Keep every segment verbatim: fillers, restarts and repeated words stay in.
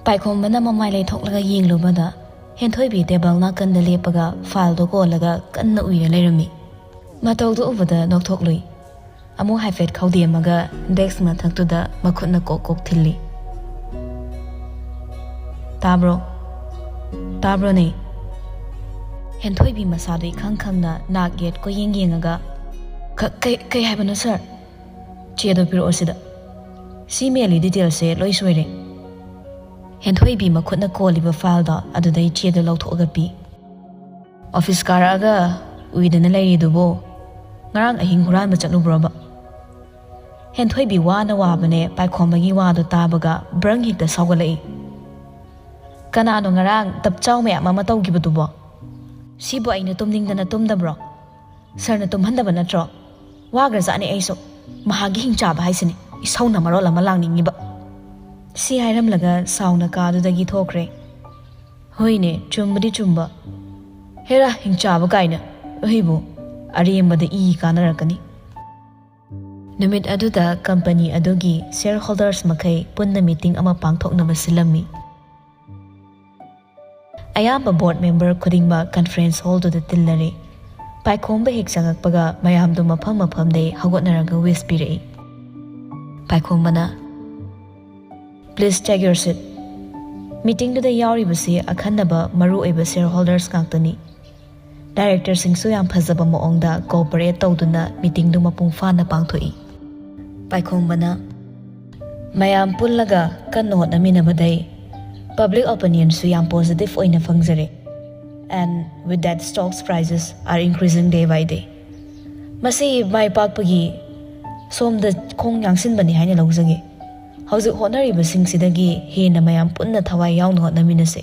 ꯄꯥꯏꯈꯣꯝꯕꯅ ꯃꯃꯥꯏ ꯂꯩꯊꯣꯛꯂꯒ ꯌꯦꯡꯂꯨꯕꯗ ꯍꯦꯟꯊꯣꯏꯕꯤ ꯇꯦꯕꯜ ꯅꯥꯀꯟꯗ ꯂꯦꯞꯄꯒ ꯐꯥꯏꯜꯗꯣ ꯀꯣꯜꯂꯒ ꯀꯟꯅ ꯎꯏꯔ ꯂꯩꯔꯝꯃꯤ꯫ ꯃꯇꯧꯗꯨ ꯎꯕꯗ ꯅꯣꯛꯊꯣꯛꯂꯨꯏ꯫ ꯑꯃꯨꯛ ꯍꯥꯏꯐꯦꯠ ꯈꯧꯗꯦꯝꯃꯒ ꯗꯦꯛꯁ ꯃꯊꯛꯇꯨꯗ ꯃꯈꯨꯠꯅ ꯀꯣꯛ ꯀꯣꯛ ꯊꯤꯜꯂꯤ꯫ "ꯇꯥꯕ꯭ꯔꯣ? ꯇꯥꯕ꯭ꯔꯣꯅꯦ?" ꯍꯦꯟꯊꯣꯏꯕꯤ ꯃꯁꯥꯗꯨ ꯏꯈꯪ ꯈꯪꯅ ꯅꯥꯛ ꯌꯦꯠ ꯀꯣꯏꯌꯦꯡ ꯌꯦꯡꯉꯒ, "ꯀ-, ꯀꯩ, ꯀꯩ ꯍꯥꯏꯕꯅꯣ ꯁꯥꯔ? ꯆꯦꯗꯣ ꯄꯤꯔꯛꯑꯣ ꯁꯤꯗ꯫ ꯁꯤ ꯃꯦꯜꯂꯤ ꯗꯤꯇꯦꯜꯁꯦ ꯂꯣꯏ ꯁꯣꯏꯔꯦ꯫" ꯍꯦꯟꯊꯣꯏꯕꯤ ꯃꯈꯨꯠꯅ ꯀꯣꯜꯂꯤꯕ ꯐꯥꯏꯜꯗꯣ ꯑꯗꯨꯗꯩ ꯆꯦꯗꯣ ꯂꯧꯊꯣꯛꯑꯒ ꯄꯤ꯫ "ꯑꯣꯐꯤꯁ ꯀꯥꯔꯛꯑꯒ ꯎꯏꯗꯅ ꯂꯩꯔꯤꯗꯨꯕꯨ ꯉꯔꯥꯡ ꯑꯍꯤꯡ ꯍꯨꯔꯥꯟꯕ ꯆꯠꯂꯨꯕ꯭ꯔꯣꯕ?" ꯍꯦꯟꯊꯣꯏꯕꯤ ꯋꯥꯅ ꯋꯥꯕꯅꯦ ꯄꯥꯏꯈꯣꯝꯕꯒꯤ ꯋꯥꯗꯣ ꯇꯥꯕꯒ ꯕ꯭ꯔꯪ ꯍꯦꯛꯇ ꯁꯥꯎꯒꯠꯂꯛꯏ꯫ "ꯀꯅꯥꯅꯣ ꯉꯔꯥꯡ ꯇꯞꯆꯥꯎ ꯃꯌꯥꯝ ꯑꯃ ꯇꯧꯈꯤꯕꯗꯨꯕꯣ? ꯁꯤꯕꯨ ꯑꯩꯅ ꯇꯨꯝꯅꯤꯡꯗꯅ ꯇꯨꯝꯗꯕ꯭ꯔꯣ? ꯁꯥꯔꯅ ꯇꯨꯝꯍꯟꯗꯕ ꯅꯠꯇ꯭ꯔꯣ? ꯋꯥꯈ꯭ꯔꯖꯥꯠꯅꯤ ꯑꯩꯁꯨ꯫ ꯃꯍꯥꯛꯀꯤ ꯍꯤꯡꯆꯥꯕ ꯍꯥꯏꯁꯤꯅꯤ, ꯏꯁꯧꯅ ꯃꯔꯣꯜ ꯑꯃ ꯂꯥꯡꯅꯤꯡꯉꯤꯕ꯫" ꯁꯤ ꯍꯥꯏꯔꯝꯂꯒ ꯁꯥꯎꯅ ꯀꯥꯗꯨꯗꯒꯤ ꯊꯣꯛꯈ꯭ꯔꯦ꯫ ꯍꯣꯏꯅꯦ, ꯆꯨꯝꯕꯗꯤ ꯆꯨꯝꯕ꯫ ꯍꯦꯔꯥ, ꯍꯤꯡꯆꯥꯕ ꯀꯥꯏꯅ꯫ ꯑꯩꯕꯨ ꯑꯔꯦꯝꯕꯗ ꯏ ꯀꯥꯟꯅꯔꯛꯀꯅꯤ꯫ ꯅꯨꯃꯤꯠ ꯑꯗꯨꯗ ꯀꯝꯄꯅꯤ ꯑꯗꯨꯒꯤ ꯁꯦꯌꯔ ꯍꯣꯜꯗꯔꯁ ꯃꯈꯩ ꯄꯨꯟꯅ ꯃꯤꯇꯤꯡ ꯑꯃ ꯄꯥꯡꯊꯣꯛꯅꯕ ꯁꯤꯜꯂꯝꯃꯤ꯫ ꯑꯌꯥꯝꯕ ꯕꯣꯔꯗ ꯃꯦꯝꯕꯔ ꯈꯨꯗꯤꯡꯃꯛ ꯀꯟꯐꯔꯦꯟꯁ ꯍꯣꯜꯗꯨꯗ ꯇꯤꯜꯂꯔꯦ꯫ ꯄꯥꯏꯈꯣꯝꯕ ꯍꯦꯛ ꯆꯪꯉꯛꯄꯒ ꯃꯌꯥꯝꯗꯨ ꯃꯐꯝ ꯃꯐꯝꯗꯩ ꯍꯧꯒꯠꯅꯔꯒ ꯋꯤꯁ ꯄꯤꯔꯛꯏ꯫ ꯄꯥꯏꯈꯣꯝꯕꯅ, "Please take your seat꯫ ꯃꯤꯇꯤꯡꯗꯨꯗ ꯌꯥꯎꯔꯤꯕꯁꯤ ꯑꯈꯟꯅꯕ ꯃꯔꯨꯑꯣꯏꯕ ꯁꯦꯌꯔ ꯍꯣꯜꯗꯔꯁ ꯉꯥꯛꯇꯅꯤ꯫" ꯗꯥꯏꯔꯦꯛꯇꯔꯁꯤꯡꯁꯨ ꯌꯥꯝ ꯐꯖꯕ ꯃꯑꯣꯡꯗ ꯀꯣꯑꯣꯄꯔꯦꯠ ꯇꯧꯗꯨꯅ ꯃꯤꯇꯤꯡꯗꯨ ꯃꯄꯨꯡ ꯐꯥꯅ ꯄꯥꯡꯊꯣꯛꯏ꯫ ꯄꯥꯏꯈꯣꯝꯕꯅ, "ꯃꯌꯥꯝ ꯄꯨꯜꯂꯒ ꯀꯟꯅ ꯍꯣꯠꯅꯃꯤꯟꯅꯕꯗꯩ ꯄꯕ꯭ꯂꯤꯛ ꯑꯣꯄꯤꯅꯤꯌꯟꯁꯨ ꯌꯥꯝ ꯄꯣꯖꯤꯇꯤꯚ ꯑꯣꯏꯅ ꯐꯪꯖꯔꯦ꯫ And with that, stocks prices are increasing day by day꯫ ꯃꯁꯤ ꯃꯥꯏ ꯄꯥꯛꯄꯒꯤ ꯁꯣꯝꯗ ꯈꯣꯡ ꯌꯥꯡꯁꯤꯟꯕꯅꯤ ꯍꯥꯏꯅ ꯂꯧꯖꯒꯦ꯫ ꯍꯧꯖꯤꯛ ꯍꯣꯠꯅꯔꯤꯕꯁꯤꯡꯁꯤꯗꯒꯤ ꯍꯦꯟꯅ ꯃꯌꯥꯝ ꯄꯨꯟꯅ ꯊꯋꯥꯏ ꯌꯥꯎꯅ ꯍꯣꯠꯅꯃꯤꯟꯅꯁꯦ꯫"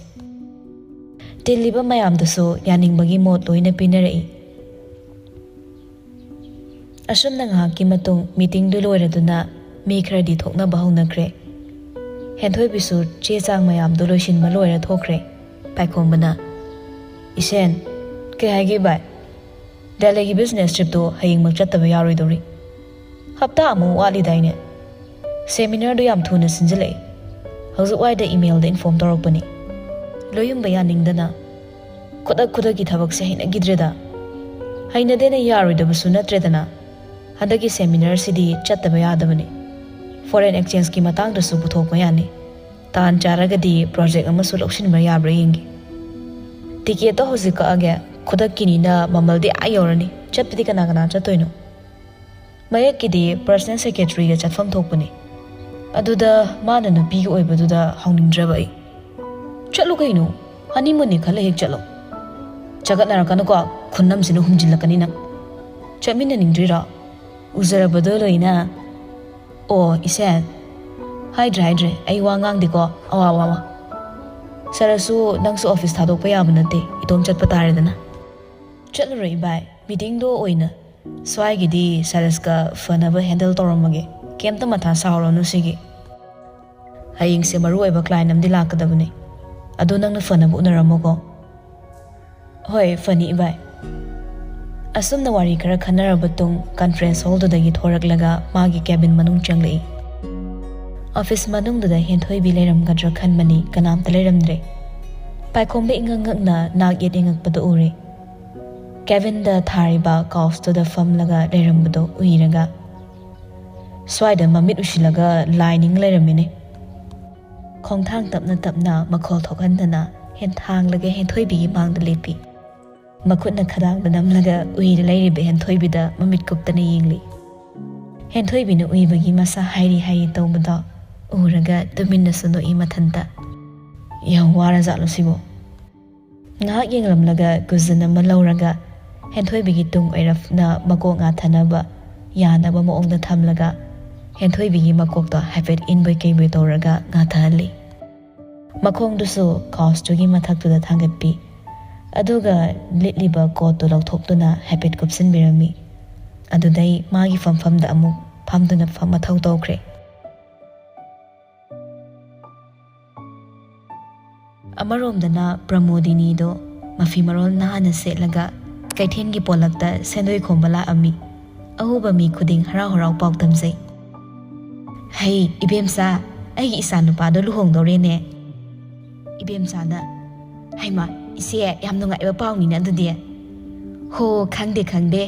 ꯇꯤꯜꯂꯤꯕ ꯃꯌꯥꯝꯗꯨꯁꯨ ꯌꯥꯅꯤꯡꯕꯒꯤ ꯃꯣꯠ ꯂꯣꯏꯅ ꯄꯤꯅꯔꯛꯏ꯫ ꯑꯁꯨꯝꯅ ꯉꯥꯏꯍꯥꯛꯀꯤ ꯃꯇꯨꯡ ꯃꯤꯇꯤꯡꯗꯨ ꯂꯣꯏꯔꯗꯨꯅ ꯃꯤ ꯈꯔꯗꯤ ꯊꯣꯛꯅꯕ ꯍꯧꯅꯈ꯭ꯔꯦ꯫ ꯍꯦꯟꯊꯣꯏꯕꯤꯁꯨ ꯆꯦ ꯆꯥꯡ ꯃꯌꯥꯝꯗꯨ ꯂꯣꯏꯁꯤꯟꯕ ꯂꯣꯏꯔ ꯊꯣꯛꯈ꯭ꯔꯦ꯫ ꯄꯥꯏꯈꯣꯝꯕꯅ, "ꯏꯁꯦꯟ, ꯀꯩ ꯍꯥꯏꯒꯦ ꯚꯥꯏ? ꯗꯦꯜꯂꯤꯒꯤ ꯕꯤꯖꯤꯅꯦꯁ ꯇ꯭ꯔꯤꯞꯇꯣ ꯍꯌꯦꯡꯃꯛ ꯆꯠꯇꯕ ꯌꯥꯔꯣꯏꯗꯧꯔꯤ꯫ ꯍꯞꯇꯥ ꯑꯃꯨꯛ ꯋꯥꯠꯂꯤꯗꯥꯏꯅꯦ? ꯁꯦꯃꯤꯅꯥꯔꯗꯨ ꯌꯥꯝ ꯊꯨꯅ ꯁꯤꯟꯖꯤꯜꯂꯛꯑꯦ꯫ ꯍꯧꯖꯤꯛ ꯋꯥꯏꯗ ꯏꯃꯦꯜꯗ ꯏꯟꯐꯣꯔꯝ ꯇꯧꯔꯛꯄꯅꯤ꯫ ꯂꯣꯏꯌꯨꯝꯕ ꯌꯥꯅꯤꯡꯗꯅ꯫ ꯈꯨꯗꯛ ꯈꯨꯗꯛꯀꯤ ꯊꯕꯛꯁꯦ ꯍꯩꯅꯈꯤꯗ꯭ꯔꯦꯗ꯫ ꯍꯩꯅꯗꯦꯅ ꯌꯥꯔꯣꯏꯗꯕꯁꯨ ꯅꯠꯇ꯭ꯔꯦꯗꯅ꯫ ꯍꯟꯗꯛꯀꯤ ꯁꯦꯃꯤꯅꯥꯔꯁꯤꯗꯤ ꯆꯠꯇꯕ ꯌꯥꯗꯕꯅꯤ꯫ ꯐꯣꯔꯦꯟ ꯑꯦꯛꯁꯆꯦꯟꯖꯀꯤ ꯃꯇꯥꯡꯗꯁꯨ ꯄꯨꯊꯣꯛꯄ ꯌꯥꯅꯤ꯫ ꯇꯥꯟ ꯆꯥꯔꯒꯗꯤ ꯄ꯭ꯔꯣꯖꯦꯛ ꯑꯃꯁꯨ ꯂꯧꯁꯤꯟꯕ ꯌꯥꯕ꯭ꯔꯥ ꯌꯦꯡꯒꯦ꯫ ꯇꯤꯀꯦꯠꯇꯣ ꯍꯧꯖꯤꯛ ꯀꯛꯑꯒꯦ꯫ ꯈꯨꯗꯛꯀꯤꯅꯤꯅ ꯃꯃꯜꯗꯤ ꯑꯥ ꯌꯧꯔꯅꯤ꯫ ꯆꯠꯄꯗꯤ ꯀꯅꯥ ꯀꯅꯥ ꯆꯠꯇꯣꯏꯅꯣ? ꯃꯌꯦꯛꯀꯤꯗꯤ ꯄꯔꯁꯅꯦꯜ ꯁꯦꯀ꯭ꯔꯦꯇꯔꯤꯒ ꯆꯠꯐꯝ ꯊꯣꯛꯄꯅꯤ꯫ ꯑꯗꯨꯗ ꯃꯥꯅ ꯅꯨꯄꯤꯒꯤ ꯑꯣꯏꯕꯗꯨꯗ ꯍꯧꯅꯤꯡꯗ꯭ꯔꯕ ꯑꯩ꯫ ꯆꯠꯂꯨ ꯀꯩꯅꯣ, ꯍꯅꯤꯃꯨꯟꯅꯤ ꯈꯜꯂ ꯍꯦꯛ ꯆꯠꯂꯣ꯫ ꯆꯒꯠꯅꯔꯛꯀꯅꯨꯀꯣ, ꯈꯨꯟꯅꯝꯁꯤꯅ ꯍꯨꯝꯖꯤꯜꯂꯛꯀꯅꯤ ꯅꯪ꯫ ꯆꯠꯃꯤꯟꯅꯅꯤꯡꯗ꯭ꯔꯤꯔꯣ? ꯎꯖꯔꯕꯗꯣ ꯂꯣꯏꯅ꯫ ꯑꯣ ꯏꯁꯦ, ꯍꯥꯏꯗ꯭ꯔꯦ ꯍꯥꯏꯗ꯭ꯔꯦ, ꯑꯩ ꯋꯥ ꯉꯥꯡꯗꯦꯀꯣ꯫ ꯑꯋꯥ ꯋꯥ ꯋꯥ꯫ ꯁꯥꯔꯁꯨ ꯅꯪꯁꯨ ꯑꯣꯐꯤꯁ ꯊꯥꯗꯣꯛꯄ ꯌꯥꯕ ꯅꯠꯇꯦ, ꯏꯇꯣꯝ ꯆꯠꯄ ꯇꯥꯔꯦꯗꯅ꯫ ꯆꯠꯂꯔꯣꯏ ꯏꯕꯥꯏ, ꯃꯤꯇꯤꯡꯗꯣ ꯑꯣꯏꯅ꯫ ꯁ꯭ꯋꯥꯏꯒꯤꯗꯤ ꯁꯥꯔꯁꯀ ꯐꯅꯕ ꯍꯦꯟꯗꯜ ꯇꯧꯔꯝꯃꯒꯦ꯫ ꯀꯩꯝꯇ ꯃꯊꯥ ꯁꯥꯎꯔꯅꯨ ꯁꯤꯒꯤ꯫ ꯍꯌꯦꯡꯁꯦ ꯃꯔꯨ ꯑꯣꯏꯕ ꯀ꯭ꯂꯥꯏꯟ ꯑꯃꯗꯤ ꯂꯥꯛꯀꯗꯕꯅꯤ꯫ ꯑꯗꯣ ꯅꯪꯅ ꯐꯅꯕ ꯎꯅꯔꯝꯃꯣꯀꯣ꯫ ꯍꯣꯏ ꯐꯅꯤ ꯏꯕꯥꯏ꯫ ꯑꯁꯨꯝꯅ ꯋꯥꯔꯤ ꯈꯔ ꯈꯟꯅꯔꯕ ꯇꯨꯡ ꯀꯟꯐ꯭ꯔꯦꯟꯁ ꯍꯣꯜꯗꯨꯗꯒꯤ ꯊꯣꯔꯛꯂꯒ ꯃꯥꯒꯤ ꯀꯦꯕꯤꯟ ꯃꯅꯨꯡ ꯆꯪꯂꯛꯏ꯫ ꯑꯣꯐꯤꯁ ꯃꯅꯨꯡꯗꯨꯗ ꯍꯦꯟꯊꯣꯏꯕꯤ ꯂꯩꯔꯝꯒꯗ꯭ꯔꯥ ꯈꯟꯕꯅꯤ, ꯀꯅꯥꯝꯇ ꯂꯩꯔꯝꯗ꯭ꯔꯦ꯫ ꯄꯥꯏꯈꯣꯝꯕ ꯏꯉꯛ ꯉꯛꯅ ꯅꯥꯛ ꯌꯦꯠ ꯌꯦꯡꯉꯛꯄꯗꯨ ꯎꯔꯦ꯫ ꯀꯦꯕꯤꯟꯗ ꯊꯥꯔꯤꯕ ꯀꯥꯎꯁꯇꯨꯗ ꯐꯝꯂꯒ ꯂꯩꯔꯝꯕꯗꯣ ꯎꯏꯔꯒ ꯁ꯭ꯋꯥꯏꯗ ꯃꯃꯤꯠ ꯎꯏꯁꯤꯜꯂꯒ ꯂꯥꯏ ꯅꯤꯡ ꯂꯩꯔꯝꯃꯤꯅꯦ꯫ ꯈꯣꯡꯊꯥꯡ ꯇꯞꯅ ꯇꯞꯅ ꯃꯈꯣꯜ ꯊꯣꯛꯍꯟꯗꯅ ꯍꯦꯟꯊꯥꯡꯂꯒ ꯍꯦꯟꯊꯣꯏꯕꯤꯒꯤ ꯃꯥꯡꯗ ꯂꯦꯞꯄꯤ꯫ ꯃꯈꯨꯠꯅ ꯈꯗꯥꯡꯗ ꯅꯝꯂꯒ ꯎꯏꯔ ꯂꯩꯔꯤꯕ ꯍꯦꯟꯊꯣꯏꯕꯤꯗ ꯃꯃꯤꯠ ꯀꯨꯞꯇꯅ ꯌꯦꯡꯂꯤ꯫ ꯍꯦꯟꯊꯣꯏꯕꯤꯅ ꯎꯏꯕꯒꯤ ꯃꯁꯥ ꯍꯥꯏꯔꯤ ꯍꯥꯏꯔꯤ ꯇꯧꯕꯗꯣ ꯎꯔꯒ ꯇꯨꯃꯤꯟꯅꯁꯨ ꯅꯣꯛꯏ ꯃꯊꯟꯇ꯫ ꯌꯥꯝ ꯋꯥꯔꯖꯥꯠꯂꯣ ꯁꯤꯕꯣ? ꯉꯥꯏꯍꯥꯛ ꯌꯦꯡꯂꯝꯂꯒ ꯀꯨꯖꯟ ꯑꯃ ꯂꯧꯔꯒ ꯍꯦꯟꯊꯣꯏꯕꯤꯒꯤ ꯇꯨꯡ ꯑꯣꯏꯔꯞꯅ ꯃꯀꯣꯛ ꯉꯥꯊꯅꯕ ꯌꯥꯅꯕ ꯃꯑꯣꯡꯗ ꯊꯝꯂꯒ ꯍꯦꯟꯊꯣꯏꯕꯤꯒꯤ ꯃꯀꯣꯛꯇꯣ ꯍꯥꯏꯐꯦꯠ ꯏꯟꯕꯣꯏ ꯀꯩꯕꯣꯏ ꯇꯧꯔꯒ ꯉꯥꯊꯍꯜꯂꯤ꯫ ꯃꯈꯣꯡꯗꯨꯁꯨ ꯀꯥꯎꯁꯇꯨꯒꯤ ꯃꯊꯛꯇꯨꯗ ꯊꯥꯡꯒꯠꯄꯤ꯫ ꯑꯗꯨꯒ ꯂꯤꯠꯂꯤꯕ ꯀꯣꯠꯇꯨ ꯂꯧꯊꯣꯛꯇꯨꯅ ꯍꯥꯏꯐꯦꯠ ꯀꯨꯞꯁꯤꯟꯕꯤꯔꯝꯃꯤ꯫ ꯑꯗꯨꯗꯩ ꯃꯥꯒꯤ ꯐꯝꯐꯝꯗ ꯑꯃꯨꯛ ꯐꯝꯗꯨꯅ ꯐꯝ ꯃꯊꯧ ꯇꯧꯈ꯭ꯔꯦ꯫ ꯑꯃꯔꯣꯝꯗꯅ ꯄ꯭ꯔꯃꯣꯗꯤꯅꯤꯗꯣ ꯃꯐꯤ ꯃꯔꯣꯜ ꯅꯥꯟꯅ ꯁꯦꯠꯂꯒ ꯀꯩꯊꯦꯜꯒꯤ ꯄꯣꯂꯛꯇ ꯁꯦꯟꯗꯣꯏ ꯈꯣꯝꯕ ꯂꯥꯛꯑꯝꯃꯤ꯫ ꯑꯎꯕ ꯃꯤ ꯈꯨꯗꯤꯡ ꯍꯔꯥꯎ ꯍꯔꯥꯎ ꯄꯥꯎ ꯇꯝꯖꯩ꯫ "ꯍꯩ, ꯏꯕꯦꯝꯆꯥ, ꯑꯩꯒꯤ ꯏꯆꯥ ꯅꯨꯄꯥꯗꯣ ꯂꯨꯍꯣꯡꯗꯧꯔꯦꯅꯦ꯫ ꯏꯕꯦꯝꯆꯥꯅ, "ꯍꯩꯃꯥ, ꯏꯆꯦ, ꯌꯥꯝ ꯅꯨꯡꯉꯥꯏꯕ ꯄꯥꯎꯅꯤꯅꯦ ꯑꯗꯨꯗꯤ꯫ ꯍꯣ, ꯈꯪꯗꯦ, ꯈꯪꯗꯦ꯫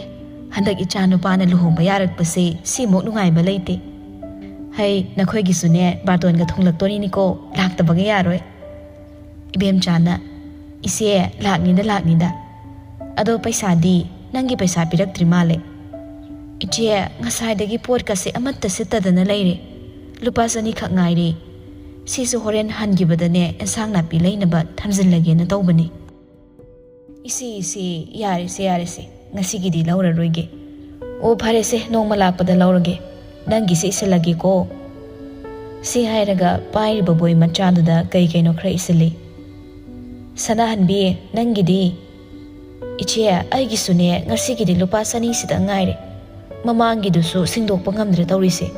ꯍꯟꯗꯛ ꯏꯆꯥ ꯅꯨꯄꯥꯅ ꯂꯨꯍꯣꯡꯕ ꯌꯥꯔꯛꯄꯁꯦ ꯁꯤꯃꯨꯛ ꯅꯨꯡꯉꯥꯏꯕ ꯂꯩꯇꯦ꯫ ꯍꯩ, ꯅꯈꯣꯏꯒꯤꯁꯨꯅꯦ ꯕꯥꯔꯇꯣꯟꯒ ꯊꯨꯡꯂꯛꯇꯣꯔꯤꯅꯤꯀꯣ, ꯂꯥꯛꯇꯕꯒ ꯌꯥꯔꯣꯏ꯫" ꯏꯕꯦꯝꯆꯥꯅ, "ꯏꯆꯦ, ꯂꯥꯛꯅꯤꯗ, ꯂꯥꯛꯅꯤꯗ꯫ ꯑꯗꯣ ꯄꯩꯁꯥꯗꯤ ꯅꯪꯒꯤ ꯄꯩꯁꯥ ꯄꯤꯔꯛꯇ꯭ꯔꯤ ꯃꯥꯜꯂꯦ꯫" "ꯏꯆꯦ, ꯉꯁꯥꯏꯗꯒꯤ ꯄꯣꯠꯀꯁꯦ ꯑꯃꯠꯇ ꯁꯤꯠꯇꯗꯅ ꯂꯩꯔꯦ꯫ ꯂꯨꯄꯥ ꯆꯅꯤꯈꯛ ꯉꯥꯏꯔꯦ꯫ ꯁꯤꯁꯨ ꯍꯣꯔꯦꯟ ꯍꯟꯈꯤꯕꯗꯅꯦ ꯑꯦꯟꯁꯥꯡ ꯅꯥꯄꯤ ꯂꯩꯅꯕ ꯊꯝꯖꯤꯜꯂꯒꯦꯅ ꯇꯧꯕꯅꯤ꯫" "ꯏꯆꯦ, ꯏꯆꯦ, ꯌꯥꯔꯦꯁꯦ, ꯌꯥꯔꯦꯁꯦ, ꯉꯁꯤꯒꯤꯗꯤ ꯂꯧꯔꯔꯣꯏꯒꯦ꯫ ꯑꯣ, ꯐꯔꯦꯁꯦ, ꯅꯣꯡꯃ ꯂꯥꯛꯄꯗ ꯂꯧꯔꯒꯦ꯫ ꯅꯪꯒꯤꯁꯦ ꯏꯁꯤꯜꯂꯒꯦꯀꯣ꯫" ꯁꯤ ꯍꯥꯏꯔꯒ ꯄꯥꯏꯔꯤꯕ ꯕꯣꯏ ꯃꯆꯥꯗꯨꯗ ꯀꯩ ꯀꯩꯅꯣ ꯈꯔ ꯏꯁꯤꯜꯂꯤ꯫ "ꯁꯅꯥꯍꯟꯕꯤ, ꯅꯪꯒꯤꯗꯤ?" "ꯏꯆꯦ, ꯑꯩꯒꯤꯁꯨꯅꯦ ꯉꯁꯤꯒꯤꯗꯤ ꯂꯨꯄꯥ ꯆꯅꯤꯁꯤꯗ ꯉꯥꯏꯔꯦ꯫ ꯃꯃꯥꯡꯒꯤꯗꯨꯁꯨ ꯁꯤꯡꯗꯣꯛꯄ ꯉꯝꯗ꯭ꯔꯦ ꯇꯧꯔꯤꯁꯦ꯫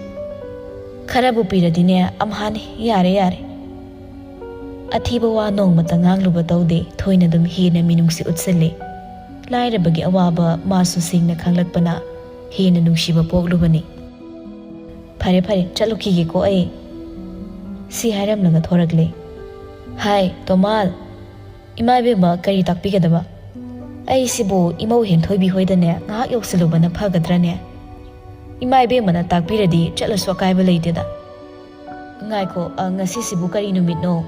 ꯈꯔꯕꯨ ꯄꯤꯔꯗꯤꯅꯦ ꯑꯝꯍꯥꯅꯤ, ꯌꯥꯔꯦ, ꯌꯥꯔꯦ꯫" ꯑꯊꯤꯕ ꯋꯥ ꯅꯣꯡꯃꯇ ꯉꯥꯡꯂꯨꯕ ꯇꯧꯗꯦ, ꯊꯣꯏꯅ ꯑꯗꯨꯝ ꯍꯦꯟꯅ ꯃꯤꯅꯨꯡꯁꯤ ꯎꯠꯁꯤꯜꯂꯤ꯫ ꯂꯥꯏꯔꯕꯒꯤ ꯑꯋꯥꯕ ꯃꯥꯁꯨ ꯁꯦꯡꯅ ꯈꯪꯂꯛꯄꯅ ꯍꯦꯟꯅ ꯅꯨꯡꯁꯤꯕ ꯄꯣꯛꯂꯨꯕꯅꯤ꯫ "ꯐꯔꯦ, ꯐꯔꯦ, ꯆꯠꯂꯨꯈꯤꯒꯦꯀꯣ ꯑꯩ꯫" ꯁꯤ ꯍꯥꯏꯔꯝꯂꯒ ꯊꯣꯔꯛꯂꯦ꯫ "ꯍꯥꯏ, ꯇꯣꯃꯥꯜ, ꯏꯃꯥ ꯏꯕꯦꯝꯃ ꯀꯔꯤ ꯇꯥꯛꯄꯤꯒꯗꯕ? ꯑꯩꯁꯤꯕꯨ ꯏꯃꯧ ꯍꯦꯟꯊꯣꯏꯕꯤ ꯍꯣꯏꯗꯅꯦ ꯉꯥꯏꯍꯥꯛ ꯌꯧꯁꯤꯜꯂꯨꯕꯅ ꯐꯒꯗ꯭ꯔꯅꯦ? ꯏꯃꯥ ꯏꯕꯦꯝꯃꯅ ꯇꯥꯛꯄꯤꯔꯗꯤ ꯆꯠꯂꯁꯨ ꯑꯀꯥꯏꯕ ꯂꯩꯇꯦꯗ꯫" "ꯉꯥꯏꯈꯣ, ꯑ, ꯉꯁꯤꯁꯤꯕꯨ ꯀꯔꯤ ꯅꯨꯃꯤꯠꯅꯣ?"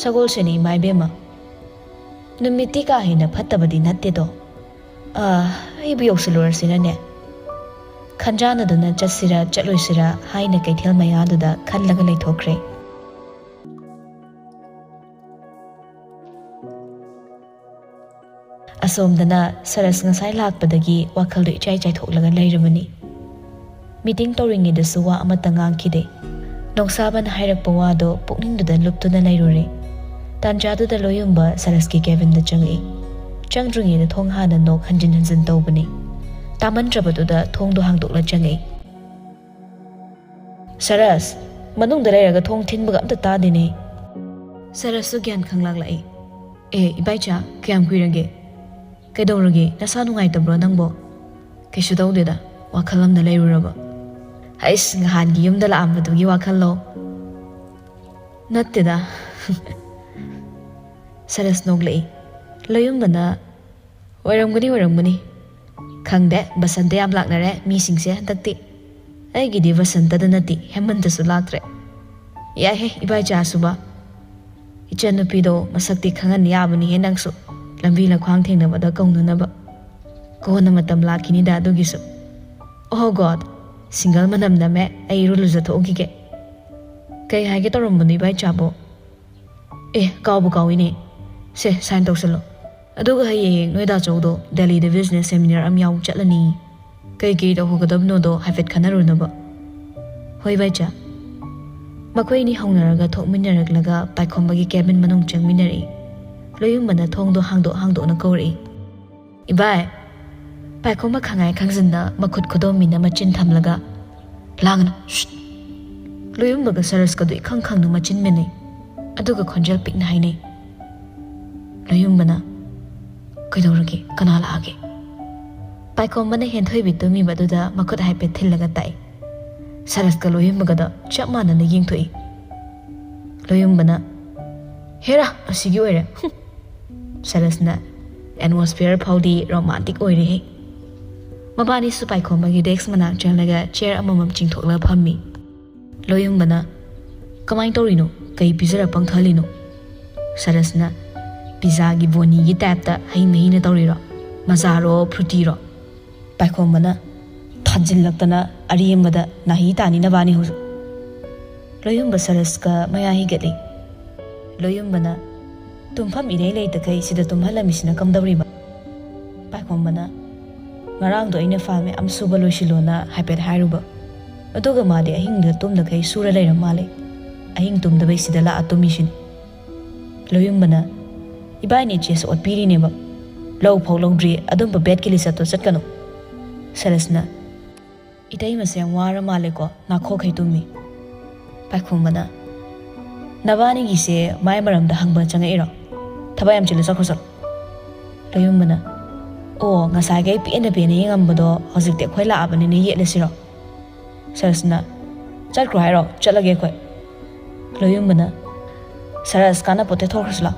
"ꯁꯒꯣꯜꯁꯦꯟꯅꯤ, ꯏꯃꯥ ꯏꯕꯦꯝꯃ꯫" "ꯅꯨꯃꯤꯠꯇꯤ ꯀꯥ ꯍꯦꯟꯅ ꯐꯠꯇꯕꯗꯤ ꯅꯠꯇꯦꯗꯣ꯫ ꯑ, ꯑꯩꯕꯨ ꯌꯧꯁꯤꯜꯂꯨꯔꯁꯤꯔꯅꯦ?" ꯈꯟꯖꯥꯟꯅꯗꯨꯅ ꯆꯠꯁꯤꯔꯥ ꯆꯠꯂꯣꯏꯁꯤꯔꯥ ꯍꯥꯏꯅ ꯀꯩꯊꯦꯜ ꯃꯌꯥꯗꯨꯗ ꯈꯜꯂꯒ ꯂꯩꯊꯣꯛꯈ꯭ꯔꯦ꯫ ꯑꯁꯣꯝꯗꯅ ꯁꯔꯁ ꯉꯁꯥꯏ ꯂꯥꯛꯄꯗꯒꯤ ꯋꯥꯈꯜꯗꯣ ꯏꯆꯥꯏ ꯆꯥꯏꯊꯣꯛꯂꯒ ꯂꯩꯔꯕꯅꯤ꯫ ꯃꯤꯇꯤꯡ ꯇꯧꯔꯤꯉꯩꯗꯁꯨ ꯋꯥ ꯑꯃꯠꯇ ꯉꯥꯡꯈꯤꯗꯦ꯫ ꯅꯣꯡꯁꯥꯕꯅ ꯍꯥꯏꯔꯛꯄ ꯋꯥꯗꯣ ꯄꯨꯛꯅꯤꯡꯗꯨꯗ ꯂꯨꯞꯇꯨꯅ ꯂꯩꯔꯨꯔꯦ꯫ ꯇꯥꯟꯖꯥꯗꯨꯗ ꯂꯣꯌꯨꯝꯕ ꯁꯔꯁꯀꯤ ꯀꯦꯕꯤꯟꯗ ꯆꯪꯉꯛꯏ꯫ ꯆꯪꯗ꯭ꯔꯤꯉꯩꯗ ꯊꯣꯡ ꯍꯥꯟꯅ ꯅꯣꯛ ꯍꯟꯖꯤꯟ ꯍꯟꯖꯤꯟ ꯇꯧꯕꯅꯤ꯫ ꯇꯥꯃꯟꯗ꯭ꯔꯕꯗꯨꯗ ꯊꯣꯡꯗꯣ ꯍꯥꯡꯗꯣꯛꯂ ꯆꯪꯉꯛꯏ꯫ "ꯁꯔꯁ, ꯃꯅꯨꯡꯗ ꯂꯩꯔꯒ ꯊꯣꯡ ꯊꯤꯟꯕꯒ ꯑꯝꯇ ꯇꯥꯗꯦꯅꯦ꯫" ꯁꯔꯁꯁꯨ ꯒ꯭ꯌꯥꯟ ꯈꯪꯂꯛꯂꯛꯏ꯫ "ꯑꯦ, ꯏꯕꯥꯏꯆꯥ, ꯀꯌꯥꯝ ꯀꯨꯏꯔꯒꯦ? ꯀꯩꯗꯧꯔꯒꯦ? ꯅꯁꯥ ꯅꯨꯡꯉꯥꯏꯇꯕ꯭ꯔꯣ ꯅꯪꯕꯣ?" "ꯀꯩꯁꯨ ꯇꯧꯗꯦꯗ, ꯋꯥꯈꯜ ꯑꯃꯗ ꯂꯩꯔꯨꯔꯕ꯫" "ꯍꯩꯁ, ꯅꯍꯥꯟꯒꯤ ꯌꯨꯝꯗ ꯂꯥꯛꯑꯝꯕꯗꯨꯒꯤ ꯋꯥꯈꯜꯂꯣ?" "ꯅꯠꯇꯦꯗ꯫" ꯁꯔꯁ ꯅꯣꯛꯂꯛꯏ꯫ ꯂꯣꯌꯨꯝꯕꯅ, "ꯑꯣꯏꯔꯝꯒꯅꯤ, ꯑꯣꯏꯔꯝꯒꯅꯤ꯫ ꯈꯪꯗꯦ, ꯕꯁꯟꯇ ꯌꯥꯝ ꯂꯥꯛꯅꯔꯦ ꯃꯤꯁꯤꯡꯁꯦ ꯍꯟꯗꯛꯇꯤ꯫ ꯑꯩꯒꯤꯗꯤ ꯕꯁꯟꯇꯗ ꯅꯠꯇꯦ, ꯍꯦꯃꯟꯇꯁꯨ ꯂꯥꯛꯇ꯭ꯔꯦ꯫ ꯌꯥꯏꯍꯦ, ꯏꯕꯥꯏꯆꯥꯁꯨꯕ꯫ ꯏꯆꯟꯅꯨꯄꯤꯗꯣ ꯃꯁꯛꯇꯤ ꯈꯪꯍꯟ ꯌꯥꯕꯅꯤꯍꯦ ꯅꯪꯁꯨ꯫ ꯂꯝꯕꯤ ꯂꯝꯈꯥꯡ ꯊꯦꯡꯅꯕꯗ ꯀꯧꯅꯅꯕ꯫ ꯀꯣꯟꯅ ꯃꯇꯝ ꯂꯥꯛꯈꯤꯅꯤꯗ ꯑꯗꯨꯒꯤꯁꯨ꯫ ꯑꯣꯍꯣ ꯒꯣꯗ, ꯁꯤꯡꯒꯜ ꯃꯅꯝ ꯅꯝꯃꯦ, ꯑꯩ ꯏꯔꯨ ꯂꯨꯖꯊꯣꯛꯎꯈꯤꯒꯦ꯫ ꯀꯩ ꯍꯥꯏꯒꯦ ꯇꯧꯔꯝꯕꯅꯣ ꯏꯕꯥꯏꯆꯥꯕꯣ? ꯑꯦ, ꯀꯥꯎꯕꯨ ꯀꯥꯎꯏꯅꯦ꯫ ꯁꯦ, ꯁꯥꯏꯟ ꯇꯧꯁꯜꯂꯣ꯫ ꯑꯗꯨꯒ ꯍꯌꯦꯡ ꯅꯣꯏ ꯗꯥꯆꯧꯗꯣ ꯗꯦꯜꯂꯤꯗ ꯕꯤꯖꯤꯅꯦꯁ ꯁꯦꯃꯤꯅꯥꯔ ꯑꯃ ꯌꯥꯎ ꯆꯠꯂꯅꯤ꯫ ꯀꯩ ꯀꯩ ꯇꯧꯍꯧꯒꯗꯕꯅꯣꯗꯣ ꯍꯥꯏꯐꯦꯠ ꯈꯟꯅꯔꯨꯅꯕ꯫ ꯍꯣꯏ ꯏꯕꯥꯏꯆꯥ꯫ ꯃꯈꯣꯏ ꯑꯅꯤ ꯍꯧꯅꯔꯒ ꯊꯣꯛꯃꯤꯟꯅꯔꯛꯂꯒ ꯄꯥꯏꯈꯣꯝꯕꯒꯤ ꯀꯦꯕꯤꯟ ꯃꯅꯨꯡ ꯆꯪꯃꯤꯟꯅꯔꯛꯏ꯫ ꯂꯣꯌꯨꯝꯕꯅ ꯊꯣꯡꯗꯣ ꯍꯥꯡꯗꯣꯛ ꯍꯥꯡꯗꯣꯛꯅ ꯀꯧꯔꯛꯏ꯫ "ꯏꯕꯥꯏ!" ꯄꯥꯏꯈꯣꯝꯕ ꯈꯪꯉꯥꯏ ꯈꯪꯖꯤꯟꯅ ꯃꯈꯨꯠ ꯈꯨꯗꯣꯝꯕꯤꯅ ꯃꯆꯤꯟ ꯊꯝꯂꯒ, "ꯂꯥꯡꯒꯅꯨ, ꯁ꯭ꯁ!" ꯂꯣꯌꯨꯝꯕꯒ ꯁꯔꯁꯀꯗꯨ ꯏꯈꯪ ꯈꯪꯅ ꯃꯆꯤꯟ ꯃꯦꯟꯅꯩ꯫ ꯑꯗꯨꯒ ꯈꯣꯟꯖꯦꯜ ꯄꯤꯛꯅ ꯍꯥꯏꯅꯩ꯫ ꯂꯣꯌꯨꯝꯕꯅ, "ꯀꯩꯗꯧꯔꯒꯦ? ꯀꯅꯥ ꯂꯥꯛꯑꯒꯦ?" ꯄꯥꯏꯈꯣꯝꯕꯅ ꯍꯦꯟꯊꯣꯏꯕꯤ ꯇꯨꯝꯃꯤꯕ ꯑꯗꯨꯗ ꯃꯈꯨꯠ ꯍꯥꯏꯐꯦꯠ ꯊꯤꯜꯂꯒ ꯇꯥꯛꯏ꯫ ꯁꯔꯁꯀ ꯂꯣꯌꯨꯝꯕꯒꯗ ꯆꯞ ꯃꯥꯟꯅꯅ ꯌꯦꯡꯊꯣꯛꯏ꯫ ꯂꯣꯌꯨꯝꯕꯅ, "ꯍꯦꯔꯥ, ꯑꯁꯤꯒꯤ ꯑꯣꯏꯔꯦ꯫ ꯍꯨꯝ!" ꯁꯔꯁꯅ, "ꯑꯦꯠꯃꯣꯁꯐꯤꯌꯔ ꯐꯥꯎꯗꯤ ꯔꯣꯃꯥꯟꯇꯤꯛ ꯑꯣꯏꯔꯦꯍꯦ!" ꯃꯕꯥꯅꯤꯁꯨ ꯄꯥꯏꯈꯣꯝꯕꯒꯤ ꯗꯦꯁ꯭ꯛ ꯃꯅꯥꯛ ꯆꯪꯂꯒ ꯆꯤꯌꯔ ꯑꯃꯃꯝ ꯆꯤꯡꯊꯣꯛꯂꯒ ꯐꯝꯃꯤ꯫ ꯂꯣꯌꯨꯝꯕꯅ, "ꯀꯃꯥꯏꯅ ꯇꯧꯔꯤꯅꯣ? ꯀꯩ ꯄꯤꯖꯔ ꯄꯪꯊꯍꯜꯂꯤꯅꯣ?" ꯁꯔꯁꯅ, "ꯄꯤꯖꯥꯒꯤ ꯕꯣꯅꯤꯒꯤ ꯇꯥꯏꯞꯇ ꯍꯩ ꯃꯍꯤꯅ ꯇꯧꯔꯤꯔꯣ? ꯃꯖꯥꯔꯣ, ꯐ꯭ꯔꯨꯇꯤꯔꯣ?" ꯄꯥꯏꯈꯣꯝꯕꯅ, "ꯊꯥꯖꯤꯜꯂꯛꯇꯅ ꯑꯔꯦꯝꯕꯗ ꯅꯥꯍꯤ ꯇꯥꯅꯤ ꯅꯕꯥꯅꯤ ꯍꯧꯖꯤꯛ!" ꯂꯣꯌꯨꯝꯕ ꯁꯔꯁꯀ ꯃꯌꯥ ꯍꯤꯒꯠꯂꯤ꯫ ꯂꯣꯌꯨꯝꯕꯅ, "ꯇꯨꯝꯐꯝ ꯏꯔꯩ ꯂꯩꯇꯈꯩ ꯁꯤꯗ ꯇꯨꯝꯍꯜꯂꯝꯃꯤꯁꯤꯅ ꯀꯝꯗꯧꯔꯤꯕ?" ꯄꯥꯏꯈꯣꯝꯕꯅ, "ꯉꯔꯥꯡꯗꯣ ꯑꯩꯅ ꯐꯥꯏꯜ ꯃꯌꯥꯝ ꯁꯨꯕ ꯂꯣꯏꯁꯤꯜꯂꯣꯅ ꯍꯥꯏꯐꯦꯠ ꯍꯥꯏꯔꯨꯕ꯫ ꯑꯗꯨꯒ ꯃꯥꯗꯤ ꯑꯍꯤꯡꯗ ꯇꯨꯝꯗꯈꯩ ꯁꯨꯔ ꯂꯩꯔꯝ ꯃꯥꯜꯂꯦ꯫ ꯑꯍꯤꯡ ꯇꯨꯝꯗꯕꯩ ꯁꯤꯗ ꯂꯥꯛꯑ ꯇꯨꯝꯃꯤꯁꯤꯅꯤ꯫" ꯂꯣꯌꯨꯝꯕꯅ, "ꯏꯕꯥꯏꯅꯤ ꯆꯦꯁ ꯑꯣꯠꯄꯤꯔꯤꯅꯦꯕ꯫ ꯂꯧ ꯐꯥꯎ ꯂꯧꯗ꯭ꯔꯤ, ꯑꯗꯨꯝꯕ ꯕꯦꯠꯀꯤ ꯂꯤꯁꯇꯣ ꯆꯠꯀꯅꯨ꯫" ꯁꯔꯁꯅ, "ꯏꯇꯩꯃꯁꯦ ꯌꯥꯝ ꯋꯥꯔ ꯃꯥꯜꯂꯦꯀꯣ, ꯅꯥꯈꯣꯛꯈꯩ ꯇꯨꯝꯃꯤ꯫" ꯄꯥꯏꯈꯣꯝꯕꯅ, "ꯅꯕꯥꯅꯤꯒꯤꯁꯦ ꯃꯥꯏ ꯃꯔꯝꯗ ꯍꯪꯕ ꯆꯪꯉꯛꯏꯔꯣ? ꯊꯕꯛ ꯌꯥꯝ ꯆꯤꯜꯂꯦ, ꯆꯠꯈ꯭ꯔꯣ ꯆꯠꯂꯣ꯫" ꯂꯣꯌꯨꯝꯕꯅ, "ꯑꯣ, ꯉꯁꯥꯏꯈꯩ ꯄꯦꯟꯅ ꯄꯦꯟꯅ ꯌꯦꯡꯉꯝꯕꯗꯣ ꯍꯧꯖꯤꯛꯇꯤ ꯑꯩꯈꯣꯏ ꯂꯥꯛꯑꯕꯅꯤꯅ ꯌꯦꯠꯂꯁꯤꯔꯣ?" ꯁꯔꯁꯅ, "ꯆꯠꯈ꯭ꯔꯣ ꯍꯥꯏꯔꯣ? ꯆꯠꯂꯒꯦ ꯑꯩꯈꯣꯏ꯫" ꯂꯣꯌꯨꯝꯕꯅ, "ꯁꯔꯁ, ꯀꯥꯟꯅꯄꯣꯠꯇꯦ, ꯊꯣꯛꯈ꯭ꯔꯁꯤ ꯂꯥꯎ꯫"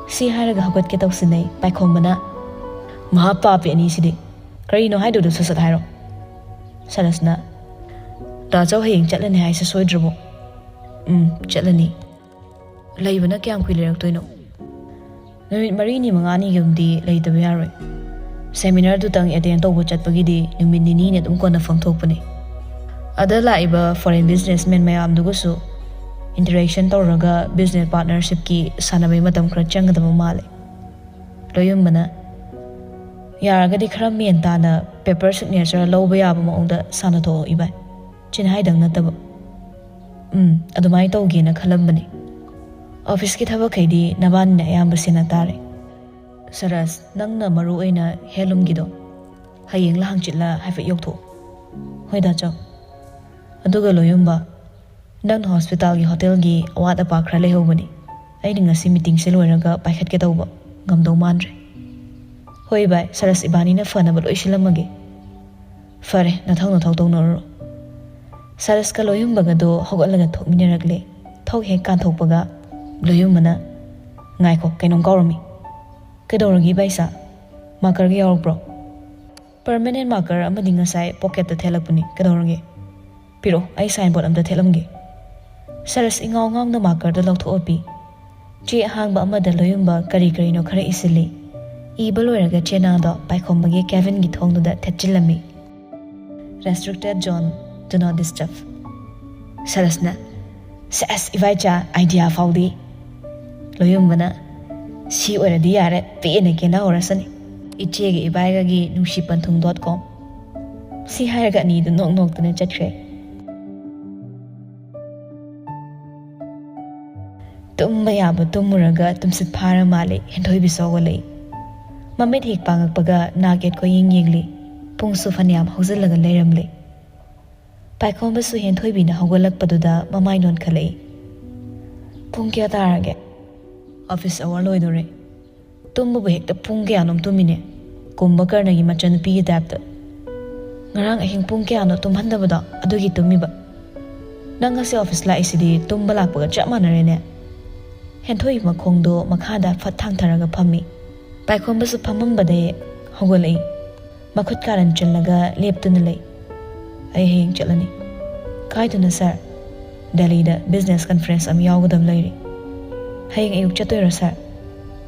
ꯁꯤ ꯍꯥꯏꯔꯒ ꯍꯧꯒꯠꯀꯦ ꯇꯧꯁꯤꯟꯅꯩ ꯄꯥꯏꯈꯣꯝꯕꯅ꯫ "ꯃꯍꯥ ꯄꯥꯄꯤ ꯑꯅꯤꯁꯤꯗꯤ꯫ ꯀꯔꯤꯅꯣ ꯍꯥꯏꯗꯣꯏꯗꯣ ꯁꯠ ꯁꯠ ꯍꯥꯏꯔꯣ꯫" ꯁꯔꯁꯅ, "ꯗꯥ ꯆꯧ ꯍꯌꯦꯡ ꯆꯠꯂꯅꯤ ꯍꯥꯏꯁꯦ ꯁꯣꯏꯗ꯭ꯔꯕꯣ?" "ꯎꯝ, ꯆꯠꯂꯅꯤ꯫" "ꯂꯩꯕꯅ ꯀꯌꯥꯝ ꯀꯨꯏ ꯂꯩꯔꯛꯇꯣꯏꯅꯣ?" "ꯅꯨꯃꯤꯠ ꯃꯔꯤꯅꯤ ꯃꯉꯥꯅꯤꯒꯨꯝꯗꯤ ꯂꯩꯇꯕ ꯌꯥꯔꯣꯏ꯫ ꯁꯦꯃꯤꯅꯥꯔꯗꯨꯇꯪ ꯑꯦꯇꯦꯟ ꯇꯧꯕ ꯆꯠꯄꯒꯤꯗꯤ ꯅꯨꯃꯤꯠ ꯅꯤꯅꯤꯅ ꯑꯗꯨꯝ ꯀꯣꯟꯅꯐꯝ ꯊꯣꯛꯄꯅꯤ꯫ ꯑꯗ ꯂꯥꯛꯏꯕ ꯐꯣꯔꯦꯟ ꯕꯤꯖꯤꯅꯦꯁꯃꯦꯟ ꯃꯌꯥꯝꯗꯨꯒꯁꯨ ꯏꯟꯇꯔꯦꯛꯁꯟ ꯇꯧꯔꯒ ꯕꯤꯖꯤꯅꯦꯁ ꯄꯥꯔꯠꯅꯔꯁꯤꯞꯀꯤ ꯁꯥꯟꯅꯕꯩ ꯃꯇꯝ ꯈꯔ ꯆꯪꯒꯗꯕ ꯃꯥꯜꯂꯦ꯫" ꯂꯣꯌꯨꯝꯕꯅ, "ꯌꯥꯔꯒꯗꯤ ꯈꯔ ꯃꯦꯟ ꯇꯥꯅ ꯄꯦꯄꯔ ꯁꯤꯒꯅꯦꯆꯔ ꯂꯧꯕ ꯌꯥꯕ ꯃꯑꯣꯡꯗ ꯁꯥꯟꯅꯊꯣꯛꯑꯣ ꯏꯕꯥꯏ, ꯆꯤꯟꯍꯥꯏꯗꯪ ꯅꯠꯇꯕ꯫" "ꯎꯝ, ꯑꯗꯨꯃꯥꯏꯅ ꯇꯧꯒꯦꯅ ꯈꯜꯂꯝꯕꯅꯦ꯫ ꯑꯣꯐꯤꯁꯀꯤ ꯊꯕꯛꯈꯩꯗꯤ ꯅꯕꯥꯅꯤꯅ ꯑꯌꯥꯝꯕ ꯁꯦꯟꯅ ꯇꯥꯔꯦ꯫ ꯁꯔꯁ, ꯅꯪꯅ ꯃꯔꯨ ꯑꯣꯏꯅ ꯍꯦꯟꯂꯨꯝꯒꯤꯗꯣ ꯍꯌꯦꯡꯂ ꯍꯪꯆꯤꯠꯂ ꯍꯥꯏꯐꯦꯠ ꯌꯧꯊꯣꯛꯑꯣ꯫" "ꯍꯣꯏ ꯗꯥ ꯆꯧ꯫ ꯑꯗꯨꯒ ꯂꯣꯌꯨꯝꯕ, ꯅꯪꯅ ꯍꯣꯁꯄꯤꯇꯥꯜꯒꯤ ꯍꯣꯇꯦꯜꯒꯤ ꯑꯋꯥꯠ ꯑꯄꯥ ꯈꯔ ꯂꯩꯍꯧꯕꯅꯤ꯫ ꯑꯩꯅ ꯉꯁꯤ ꯃꯤꯇꯤꯡꯁꯦ ꯂꯣꯏꯔꯒ ꯄꯥꯏꯈꯠꯀꯦ ꯇꯧꯕ, ꯉꯝꯗꯧ ꯃꯥꯟꯗ꯭ꯔꯦ꯫" "ꯍꯣꯏ ꯚꯥꯏ, ꯁꯔꯁ ꯏꯕꯥꯅꯤꯅ ꯐꯅꯕ ꯂꯣꯏ ꯁꯤꯜꯂꯝꯃꯒꯦ꯫" "ꯐꯔꯦ, ꯅꯊꯧ ꯅꯊꯧ ꯇꯧꯅꯔꯨꯔꯣ꯫" ꯁꯔꯁꯀ ꯂꯣꯌꯨꯝꯕꯒꯗꯣ ꯍꯧꯒꯠꯂꯒ ꯊꯣꯛꯃꯤꯟꯅꯔꯛꯂꯦ꯫ ꯊꯣꯛ ꯍꯦꯛ ꯀꯥꯟꯊꯣꯛꯄꯒ ꯂꯣꯌꯨꯝꯕꯅ, "ꯉꯥꯏꯈꯣ, ꯀꯩꯅꯣꯝ ꯀꯥꯎꯔꯝꯃꯤ꯫" "ꯀꯩꯗꯧꯔꯒꯦ ꯏꯕꯥꯏꯁꯥ?" "ꯃꯥꯀꯔꯒ ꯌꯥꯎꯔꯛꯄ꯭ꯔꯣ?" "ꯄꯔꯃꯅꯦꯟ ꯃꯥꯀꯔ ꯑꯃꯗꯤ ꯉꯁꯥꯏ ꯄꯣꯀꯦꯠꯇ ꯊꯦꯠꯂꯛꯄꯅꯤ, ꯀꯩꯗꯧꯔꯒꯦ?" "ꯄꯤꯔꯛꯑꯣ, ꯑꯩ ꯁꯥꯏꯟꯕꯣꯔꯗ ꯑꯝꯇ ꯊꯦꯠꯂꯝꯒꯦ꯫" ꯁꯔꯁ ꯏꯉꯥꯎ ꯉꯥꯎꯅ ꯃꯥꯀꯔꯗꯣ ꯂꯧꯊꯣꯛꯑ ꯄꯤ꯫ ꯆꯦ ꯑꯍꯥꯡꯕ ꯑꯃꯗ ꯂꯣꯌꯨꯝꯕ ꯀꯔꯤ ꯀꯔꯤꯅꯣ ꯈꯔ ꯏꯁꯤꯜꯂꯤ꯫ ꯏꯕ ꯂꯣꯏꯔꯒ ꯆꯦꯅꯥꯗꯣ ꯄꯥꯏꯈꯣꯝꯕꯒꯤ ꯀꯦꯕꯤꯟꯒꯤ ꯊꯣꯡꯗꯨꯗ ꯊꯦꯠꯆꯤꯜꯂꯝꯃꯤ꯫ "Restricted zone, do not disturb꯫" ꯁꯔꯁꯅ, "ꯁꯦꯁ, ꯏꯕꯥꯏꯆꯥ, ꯑꯥꯏꯗꯤꯌꯥ ꯐꯥꯎꯗꯤ꯫" ꯂꯣꯌꯨꯝꯕꯅ, "ꯁꯤ ꯑꯣꯏꯔꯗꯤ ꯌꯥꯔꯦ, ꯄꯦꯟꯅ ꯀꯦꯅꯍꯧꯔꯁꯅꯤ꯫ ꯏꯆꯦꯒ ꯏꯕꯥꯏꯒꯒꯤ ꯅꯨꯡꯁꯤ ꯄꯟꯊꯨꯡ ꯗꯣꯠ ꯀꯣꯝ꯫" ꯁꯤ ꯍꯥꯏꯔꯒ ꯑꯅꯤꯗꯨ ꯅꯣꯛ ꯅꯣꯛꯇꯨꯅ ꯆꯠꯈ꯭ꯔꯦ꯫ ꯇꯨꯝꯕ ꯌꯥꯕ ꯇꯨꯝꯃꯨꯔꯒ ꯇꯨꯝꯁꯤꯠ ꯐꯥꯔ ꯃꯥꯜꯂꯦ ꯍꯦꯟꯊꯣꯏꯕꯤꯁꯨ ꯍꯧꯒꯠꯂꯛꯏ꯫ ꯃꯃꯤꯠ ꯍꯦꯛ ꯄꯥꯡꯉꯛꯄꯒ ꯅꯥꯛ ꯌꯦꯠ ꯀꯣꯏꯌꯦꯡ ꯌꯦꯡꯂꯤ꯫ ꯄꯨꯡꯁꯨ ꯐꯅꯌꯥꯝ ꯍꯧꯖꯤꯜꯂꯒ ꯂꯩꯔꯝꯂꯦ꯫ ꯄꯥꯏꯈꯣꯝꯕꯁꯨ ꯍꯦꯟꯊꯣꯏꯕꯤꯅ ꯍꯧꯒꯠꯂꯛꯄꯗꯨꯗ ꯃꯃꯥꯏ ꯅꯣꯟꯈꯠꯂꯛꯏ꯫ "ꯄꯨꯡ ꯀꯌꯥ ꯇꯥꯔꯒꯦ?" "ꯑꯣꯐꯤꯁ ꯑꯋꯥꯔ ꯂꯣꯏꯗꯣꯔꯦ꯫" "ꯇꯨꯝꯕꯕꯨ ꯍꯦꯛꯇ ꯄꯨꯡ ꯀꯌꯥꯅꯣꯝ ꯇꯨꯝꯃꯤꯅꯦ, ꯀꯨꯝꯚꯀꯔꯅꯒꯤ ꯃꯆꯟꯅꯨꯄꯤꯒꯤ ꯇꯥꯏꯞꯇ꯫ ꯉꯔꯥꯡ ꯑꯍꯤꯡ ꯄꯨꯡ ꯀꯌꯥꯅꯣ ꯇꯨꯝꯍꯟꯗꯕꯗꯣ, ꯑꯗꯨꯒꯤ ꯇꯨꯝꯃꯤꯕ꯫ ꯅꯪ ꯉꯁꯤ ꯑꯣꯐꯤꯁ ꯂꯥꯛꯏꯁꯤꯗꯤ ꯇꯨꯝꯕ ꯂꯥꯛꯄꯒ ꯆꯞ ꯃꯥꯟꯅꯔꯦꯅꯦ꯫ ꯍꯦꯟꯊꯣꯏ ꯃꯈꯣꯡꯗꯣ ꯃꯈꯥꯗ ꯐꯠ ꯊꯥꯡꯊꯔꯒ ꯐꯝꯃꯤ꯫ ꯄꯥꯏꯈꯣꯝꯕꯁꯨ ꯐꯝꯃꯝꯕꯗꯩ ꯍꯧꯒꯠꯂꯛꯏ꯫ ꯃꯈꯨꯠ ꯀꯥꯔꯟ ꯆꯤꯜꯂꯒ ꯂꯦꯞꯇꯨꯅ ꯂꯩ꯫ "ꯑꯩ ꯍꯌꯦꯡ ꯆꯠꯂꯅꯤ꯫ "ꯀꯥꯏꯗꯅꯣ, ꯁꯥꯔ?" "ꯗꯦꯜꯂꯤꯗ ꯕꯤꯖꯤꯅꯦꯁ ꯀꯟꯐ꯭ꯔꯦꯟꯁ ꯑꯃ ꯌꯥꯎꯒꯗꯕ ꯂꯩꯔꯤ꯫" "ꯍꯌꯦꯡ ꯑꯌꯨꯛ ꯆꯠꯇꯣꯏꯔꯣ, ꯁꯥꯔ?"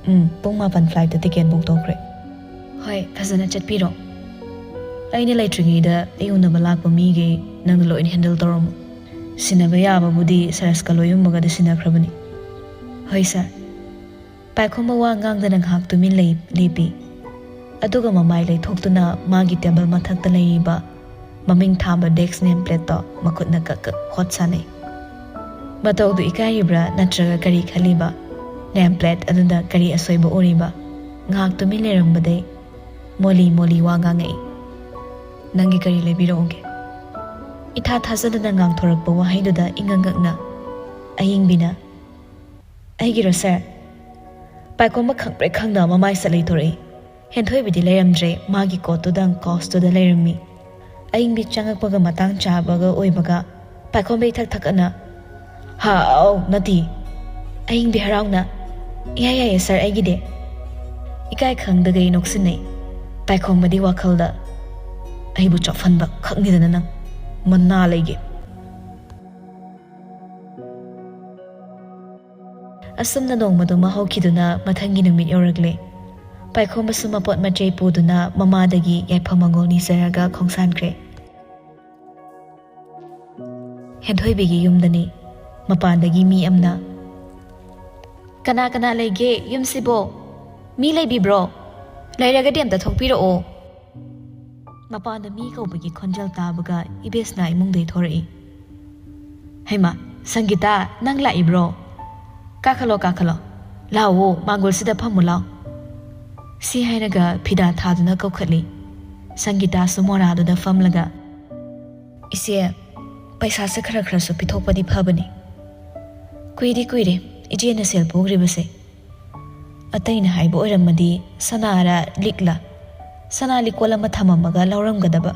"ꯎꯝ, ꯄꯨꯡ ꯃꯥꯄꯟ ꯐ꯭ꯂꯥꯏꯠꯇ ꯇꯤꯀꯦꯠ ꯕꯨꯛ ꯇꯧꯈ꯭ꯔꯦ꯫" "ꯍꯣꯏ, ꯐꯖꯅ ꯆꯠꯄꯤꯔꯣ꯫ ꯑꯩꯅ ꯂꯩꯇ꯭ꯔꯤꯉꯩꯗ ꯑꯩ ꯎꯅꯕ ꯂꯥꯛꯄ ꯃꯤꯒꯩ ꯅꯪꯅ ꯂꯣꯏꯅ ꯍꯦꯟꯗꯜ ꯇꯧꯔꯝꯃꯨ꯫ ꯁꯤꯟꯅꯕ ꯌꯥꯕꯕꯨꯗꯤ ꯁꯔꯁꯀ ꯂꯣꯏ ꯌꯨꯝꯃꯒꯗꯤ ꯁꯤꯟꯅꯈ꯭ꯔꯕꯅꯤ꯫" "ꯍꯣꯏ, ꯁꯥꯔ꯫" ꯄꯥꯏꯈꯣꯝꯕ ꯋꯥ ꯉꯥꯡꯗꯅ ꯉꯥꯏꯍꯥꯛ ꯇꯨꯃꯤꯟ ꯂꯩ-, ꯂꯦꯞꯄꯤ꯫ ꯑꯗꯨꯒ ꯃꯃꯥꯏ ꯂꯩꯊꯣꯛꯇꯨꯅ ꯃꯥꯒꯤ ꯇꯦꯕꯜ ꯃꯊꯛꯇ ꯂꯩꯔꯤꯕ ꯃꯃꯤꯡ ꯊꯥꯕ ꯗꯦꯛꯁ ꯅꯦꯝ ꯄ꯭ꯂꯦꯠꯇꯣ ꯃꯈꯨꯠꯅ ꯀꯛ ꯀꯛ ꯍꯣꯠ ꯁꯥꯟꯅꯩ꯫ ꯃꯇꯧꯗꯨ ꯏꯀꯥꯏꯔꯤꯕ꯭ꯔꯥ ꯅꯠꯇ꯭ꯔꯒ ꯀꯔꯤ ꯈꯜꯂꯤꯕ? ꯅꯦꯝ ꯄ꯭ꯂꯦꯠ ꯑꯗꯨꯗ ꯀꯔꯤ ꯑꯁꯣꯏꯕ ꯎꯔꯤꯕ? ꯉꯥꯏꯍꯥꯛ ꯇꯨꯃꯤꯟ ꯂꯩꯔꯝꯕꯗꯩ ꯃꯣꯂꯤ ꯃꯣꯂꯤ ꯋꯥ ꯉꯥꯡꯉꯛꯏ꯫ "ꯅꯪꯒꯤ ꯀꯔꯤ ꯂꯩꯕꯤꯔꯛꯎꯒꯦ?" ꯏꯊꯥ ꯊꯥꯖꯗꯅ ꯉꯥꯡꯊꯣꯔꯛꯄ ꯋꯥꯍꯩꯗꯨꯗ ꯏꯉꯛ ꯉꯛꯅ ꯑꯌꯤꯡꯕꯤꯅ, "ꯑꯩꯒꯤꯔꯣ, ꯁꯥꯔ?" ꯄꯥꯏꯈꯣꯝꯕ ꯈꯪꯄ꯭ꯔꯦꯛ ꯈꯪꯗ ꯃꯃꯥꯏ ꯁꯠ ꯂꯩꯊꯣꯔꯛꯏ꯫ ꯍꯦꯟꯊꯣꯏꯕꯤꯗꯤ ꯂꯩꯔꯝꯗ꯭ꯔꯦ, ꯃꯥꯒꯤ ꯀꯣꯠꯇꯨꯗꯪ ꯀꯥꯎꯁꯇꯨꯗ ꯂꯩꯔꯝꯃꯤ꯫ ꯑꯌꯤꯡꯕꯤ ꯆꯪꯉꯛꯄꯒ ꯃꯇꯥꯡ ꯆꯥꯕꯒ ꯑꯣꯏꯕꯒ ꯄꯥꯏꯈꯣꯝꯕ ꯏꯊꯛ ꯊꯛꯀꯠꯅ, "ꯍꯥꯎ, ꯅꯠꯇꯤ!" ꯑꯌꯤꯡꯕꯤ ꯍꯔꯥꯎꯅ, "ꯏꯌꯥ ꯌꯥꯏꯌꯦ, ꯁꯥꯔ, ꯑꯩꯒꯤꯗꯤ꯫" ꯏꯀꯥꯏ ꯈꯪꯗꯒꯩ ꯅꯣꯛꯁꯤꯟꯅꯩ꯫ ꯄꯥꯏꯈꯣꯝꯕꯗꯤ ꯋꯥꯈꯜꯗ, "ꯑꯩꯕꯨ ꯆꯣꯞꯍꯟꯕ ꯈꯛꯅꯤꯗꯅ ꯅꯪ, ꯃꯅꯥ ꯂꯩꯒꯦ!" ꯑꯁꯨꯝꯅ ꯅꯣꯡꯃꯗꯨꯃ ꯍꯧꯈꯤꯗꯨꯅ ꯃꯊꯪꯒꯤ ꯅꯨꯃꯤꯠ ꯌꯧꯔꯛꯂꯦ꯫ ꯄꯥꯏꯈꯣꯝꯕꯁꯨ ꯃꯄꯣꯠ ꯃꯆꯩ ꯄꯨꯗꯨꯅ ꯃꯃꯥꯗꯒꯤ ꯌꯥꯏꯐ ꯃꯪꯒꯣꯜ ꯅꯤꯖꯔꯒ ꯈꯣꯡꯁꯥꯟꯈ꯭ꯔꯦ꯫ ꯍꯦꯟꯊꯣꯏꯕꯤꯒꯤ ꯌꯨꯝꯗꯅꯤ꯫ ꯃꯄꯥꯟꯗꯒꯤ ꯃꯤ ꯑꯃꯅ, "ꯀꯅꯥ ꯀꯅꯥ ꯂꯩꯒꯦ ꯌꯨꯝꯁꯤꯕꯣ? ꯃꯤ ꯂꯩꯕꯤꯕ꯭ꯔꯣ? ꯂꯩꯔꯒꯗꯤ ꯑꯝꯇ ꯊꯣꯛꯄꯤꯔꯛꯑꯣ꯫" ꯃꯄꯥꯟꯗ ꯃꯤ ꯀꯧꯕꯒꯤ ꯈꯣꯟꯖꯦꯜ ꯇꯥꯕꯒ ꯏꯕꯦꯁꯅꯥ ꯏꯃꯨꯡꯗꯩ ꯊꯣꯔꯛꯏ꯫ "ꯍꯩꯃꯥ, ꯁꯪꯒꯤꯇꯥ, ꯅꯪ ꯂꯥꯛꯏꯕ꯭ꯔꯣ? ꯀꯥꯈꯠꯂꯣ, ꯀꯥꯈꯠꯂꯣ꯫ ꯂꯥꯛꯑꯣ, ꯃꯥꯡꯒꯣꯜꯁꯤꯗ ꯐꯝꯃꯨ ꯂꯥꯎ꯫" ꯁꯤ ꯍꯥꯏꯔꯒ ꯐꯤꯗꯥ ꯊꯥꯗꯨꯅ ꯀꯧꯈꯠꯂꯤ꯫ ꯁꯪꯒꯤꯇꯥꯁꯨ ꯃꯣꯔꯥꯗꯨꯗ ꯐꯝꯂꯒ, "ꯏꯆꯦ, ꯄꯩꯁꯥꯁꯦ ꯈꯔ ꯈꯔꯁꯨ ꯄꯤꯊꯣꯛꯄꯗꯤ ꯐꯕꯅꯤ꯫ ꯀꯨꯏꯗꯤ ꯀꯨꯏꯔꯦ ꯏꯆꯦꯅ ꯁꯦꯜ ꯄꯨꯈ꯭ꯔꯤꯕꯁꯦ꯫ ꯑꯇꯩꯅ ꯍꯥꯏꯕ ꯑꯣꯏꯔꯝꯃꯗꯤ ꯁꯅꯥꯔ ꯂꯤꯛꯂ, ꯁꯅꯥ ꯂꯤꯛꯀꯣꯜ ꯑꯃ ꯊꯝꯃꯝꯃꯒ ꯂꯧꯔꯝꯒꯗꯕ꯫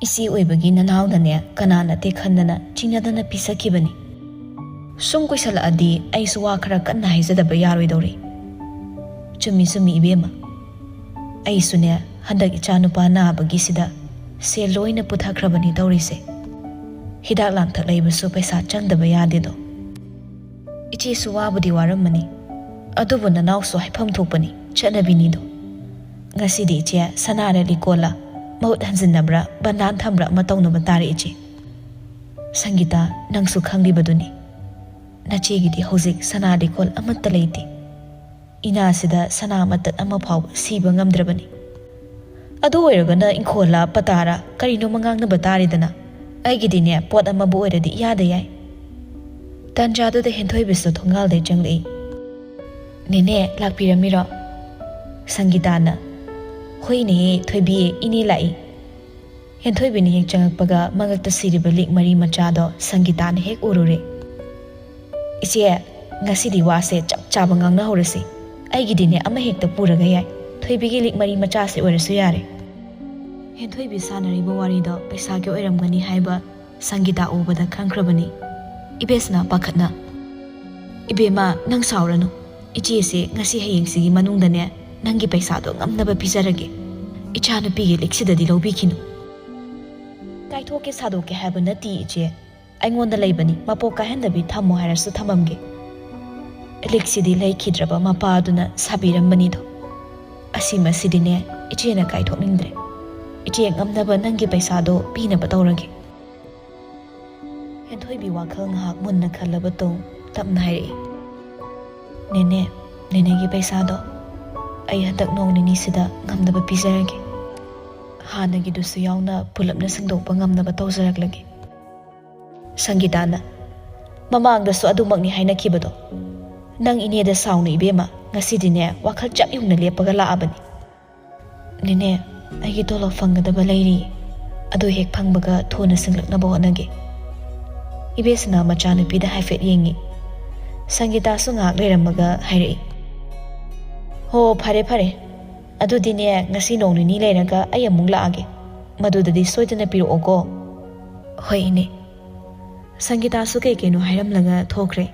ꯏꯆꯦ ꯑꯣꯏꯕꯒꯤ ꯅꯅꯥꯎꯅꯅꯦ ꯀꯅꯥ ꯅꯠꯇꯦ ꯈꯟꯗꯅ ꯆꯤꯡꯅꯗꯅ ꯄꯤꯁꯛꯈꯤꯕꯅꯤ꯫ ꯁꯨꯝ ꯀꯨꯏꯁꯜꯂꯛꯑꯗꯤ ꯑꯩꯁꯨ ꯋꯥ ꯈꯔ ꯀꯟꯅ ꯍꯥꯏꯖꯗꯕ ꯌꯥꯔꯣꯏꯗꯧꯔꯤ꯫ ꯆꯨꯝꯃꯤ ꯆꯨꯝꯃꯤ ꯏꯕꯦꯝꯃ, ꯑꯩꯁꯨꯅꯦ ꯍꯟꯗꯛ ꯏꯆꯥꯅꯨꯄꯥ ꯅꯥꯕꯒꯤꯁꯤꯗ ꯁꯦꯜ ꯂꯣꯏꯅ ꯄꯨꯊꯈ꯭ꯔꯕꯅꯤ ꯇꯧꯔꯤꯁꯦ꯫ ꯍꯤꯗꯥꯛ ꯂꯥꯡꯊꯛ ꯂꯩꯕꯁꯨ ꯄꯩꯁꯥ ꯆꯪꯗꯕ ꯌꯥꯗꯦꯗꯣ꯫ ꯏꯆꯦꯁꯨ ꯋꯥꯕꯨꯗꯤ ꯋꯥꯔꯝꯃꯅꯤ, ꯑꯗꯨꯕꯨ ꯅꯅꯥꯎꯁꯨ ꯍꯥꯏꯐꯝ ꯊꯣꯛꯄꯅꯤ, ꯆꯠꯅꯕꯤꯅꯤꯗꯣ꯫ ꯉꯁꯤꯗꯤ ꯏꯆꯦ ꯁꯅꯥꯔ ꯂꯤꯀꯣꯜꯂ ꯃꯍꯨꯠ ꯍꯟꯖꯤꯟꯅꯕ꯭ꯔꯥ ꯕꯟꯗꯥꯟ ꯊꯝꯕ꯭ꯔꯥ ꯑꯃ ꯇꯧꯅꯕ ꯇꯥꯔꯦ ꯏꯆꯦ꯫ ꯁꯪꯒꯤꯇꯥ, ꯅꯪꯁꯨ ꯈꯪꯂꯤꯕꯗꯨꯅꯤ, ꯅꯆꯦꯒꯤꯗꯤ ꯍꯧꯖꯤꯛ ꯁꯅꯥ ꯂꯤꯀꯣꯜ ꯑꯃꯠꯇ ꯂꯩꯇꯦ꯫ ꯏꯅꯥꯁꯤꯗ ꯁꯅꯥ ꯃꯇꯠ ꯑꯃ ꯐꯥꯎꯕ ꯁꯤꯕ ꯉꯝꯗ꯭ꯔꯕꯅꯤ꯫ ꯑꯗꯨ ꯑꯣꯏꯔꯒꯅ ꯏꯪꯈꯣꯜꯂ ꯄꯇꯥꯔ ꯀꯔꯤꯅꯣꯃ ꯉꯥꯡꯅꯕ ꯇꯥꯔꯦꯗꯅ꯫ ꯑꯩꯒꯤꯗꯤꯅꯦ ꯄꯣꯠ ꯑꯃꯕꯨ ꯑꯣꯏꯔꯗꯤ ꯏꯌꯥꯗ ꯌꯥꯏ꯫ ꯇꯥꯟꯖꯥꯗꯨꯗ ꯍꯦꯟꯊꯣꯏꯕꯤꯁꯨ ꯊꯣꯡꯒꯥꯜꯗꯩ ꯆꯪꯂꯛꯏ꯫ "ꯅꯦꯅꯦ, ꯂꯥꯛꯄꯤꯔꯝꯃꯤꯔꯣ?" ꯁꯪꯒꯤꯇꯥꯅ, "ꯍꯣꯏꯅꯦꯍꯦ ꯊꯣꯏꯕꯤ, ꯏꯅꯦ ꯂꯥꯛꯏ꯫" ꯍꯦꯟꯊꯣꯏꯕꯤꯅ ꯍꯦꯛ ꯆꯪꯉꯛꯄꯒ ꯃꯉꯛꯇ ꯁꯤꯔꯤꯕ ꯂꯤꯛ ꯃꯔꯤ ꯃꯆꯥꯗꯣ ꯁꯪꯒꯤꯇꯥꯅ ꯍꯦꯛ ꯎꯔꯨꯔꯦ꯫ "ꯏꯆꯦ, ꯉꯁꯤꯗꯤ ꯋꯥꯁꯦ ꯆꯞ ꯆꯥꯕ ꯉꯥꯡꯅꯍꯧꯔꯁꯤ꯫ ꯑꯩꯒꯤꯗꯤꯅꯦ ꯑꯃ ꯍꯦꯛꯇ ꯄꯨꯔꯒ ꯌꯥꯏ꯫ ꯊꯣꯏꯕꯤꯒꯤ ꯂꯤꯛ ꯃꯔꯤ ꯃꯆꯥꯁꯦ ꯑꯣꯏꯔꯁꯨ ꯌꯥꯔꯦ꯫" ꯍꯦꯟꯊꯣꯏꯕꯤ ꯁꯥꯟꯅꯔꯤꯕ ꯋꯥꯔꯤꯗꯣ ꯄꯩꯁꯥꯒꯤ ꯑꯣꯏꯔꯝꯒꯅꯤ ꯍꯥꯏꯕ ꯁꯪꯒꯤꯇꯥ ꯎꯕꯗ ꯈꯪꯈ꯭ꯔꯕꯅꯤ꯫ ꯏꯕꯦꯁꯅ ꯄꯥꯈꯠꯅ, "ꯏꯕꯦꯝꯃ, ꯅꯪ ꯁꯥꯎꯔꯅꯨ꯫ ꯏꯆꯦꯁꯦ ꯉꯁꯤ ꯍꯌꯦꯡꯁꯤꯒꯤ ꯃꯅꯨꯡꯗꯅꯦ ꯅꯪꯒꯤ ꯄꯩꯁꯥꯗꯣ ꯉꯝꯅꯕ ꯄꯤꯖꯔꯒꯦ꯫ ꯏꯆꯥꯅꯨꯄꯤꯒꯤ ꯂꯤꯛꯁꯤꯗꯗꯤ ꯂꯧꯕꯤꯈꯤꯅꯨ꯫" "ꯀꯥꯏꯊꯣꯛꯀꯦ ꯁꯥꯗꯣꯛꯀꯦ ꯍꯥꯏꯕ ꯅꯠꯇꯦ ꯏꯆꯦ꯫ ꯑꯩꯉꯣꯟꯗ ꯂꯩꯕꯅꯤ, ꯃꯄꯣꯛ ꯀꯥꯏꯍꯟꯗꯕꯤ ꯊꯝꯃꯣ ꯍꯥꯏꯔꯁꯨ ꯊꯝꯃꯝꯒꯦ꯫ ꯂꯤꯛꯁꯤꯗꯤ ꯂꯩꯈꯤꯗ꯭ꯔꯕ ꯃꯄꯥ ꯑꯗꯨꯅ ꯁꯥꯕꯤꯔꯝꯕꯅꯤꯗꯣ꯫ ꯑꯁꯤꯃꯁꯤꯗꯤꯅꯦ ꯏꯆꯦꯅ ꯀꯥꯏꯊꯣꯛꯅꯤꯡꯗ꯭ꯔꯦ꯫ ꯏꯆꯦ ꯉꯝꯅꯕ ꯅꯪꯒꯤ ꯄꯩꯁꯥꯗꯣ ꯄꯤꯅꯕ ꯇꯧꯔꯒꯦ꯫" ꯍꯦꯟꯊꯣꯏꯕꯤ ꯋꯥꯈꯜ ꯉꯥꯏꯍꯥꯛ ꯃꯨꯟꯅ ꯈꯜꯂꯕ ꯇꯨꯡ ꯇꯞꯅ ꯍꯥꯏꯔꯛꯏ, "ꯅꯦꯅꯦ, ꯅꯦꯅꯦꯒꯤ ꯄꯩꯁꯥꯗꯣ ꯑꯩ ꯍꯟꯗꯛ ꯅꯣꯡ ꯅꯤꯅꯤꯁꯤꯗ ꯉꯝꯅꯕ ꯄꯤꯖꯔꯒꯦ꯫ ꯍꯥꯟꯅꯒꯤꯗꯨꯁꯨ ꯌꯥꯎꯅ ꯄꯨꯂꯞꯅ ꯁꯤꯡꯗꯣꯛꯄ ꯉꯝꯅꯕ ꯇꯧꯖꯔꯛꯂꯒꯦ꯫" ꯁꯪꯒꯤꯇꯥꯅ, "ꯃꯃꯥꯡꯗꯁꯨ ꯑꯗꯨꯃꯛꯅꯤ ꯍꯥꯏꯅꯈꯤꯕꯗꯣ꯫ ꯅꯪ ꯏꯅꯦꯗ ꯁꯥꯎꯅꯨ ꯏꯕꯦꯝꯃ, ꯉꯁꯤꯗꯤꯅꯦ ꯋꯥꯈꯜ ꯆꯞ ꯌꯨꯡꯅ ꯂꯦꯞꯄꯒ ꯂꯥꯛꯑꯕꯅꯤ꯫" "ꯅꯦꯅꯦ, ꯑꯩꯒꯤ ꯇꯣꯂꯣꯞ ꯐꯪꯒꯗꯕ ꯂꯩꯔꯤ, ꯑꯗꯨ ꯍꯦꯛ ꯐꯪꯕꯒ ꯊꯨꯅ ꯁꯤꯡꯂꯛꯅꯕ ꯍꯣꯠꯅꯒꯦ꯫" ꯏꯕꯦꯁꯅ ꯃꯆꯥꯅꯨꯄꯤꯗ ꯍꯥꯏꯐꯦꯠ ꯌꯦꯡꯉꯤ꯫ ꯁꯪꯒꯤꯇꯥꯁꯨ ꯉꯥꯏꯍꯥꯛ ꯂꯩꯔꯝꯃꯒ ꯍꯥꯏꯔꯛꯏ, "ꯍꯣ, ꯐꯔꯦ ꯐꯔꯦ, ꯑꯗꯨꯗꯤꯅꯦ ꯉꯁꯤ ꯅꯣꯡ ꯅꯤꯅꯤ ꯂꯩꯔꯒ ꯑꯩ ꯑꯃꯨꯛ ꯂꯥꯛꯑꯒꯦ, ꯃꯗꯨꯗꯗꯤ ꯁꯣꯏꯗꯅ ꯄꯤꯔꯛꯑꯣꯀꯣ꯫" "ꯍꯣꯏ ꯏꯅꯦ꯫" ꯁꯪꯒꯤꯇꯥꯁꯨ ꯀꯩ ꯀꯩꯅꯣ ꯍꯥꯏꯔꯝꯂꯒ ꯊꯣꯛꯈ꯭ꯔꯦ꯫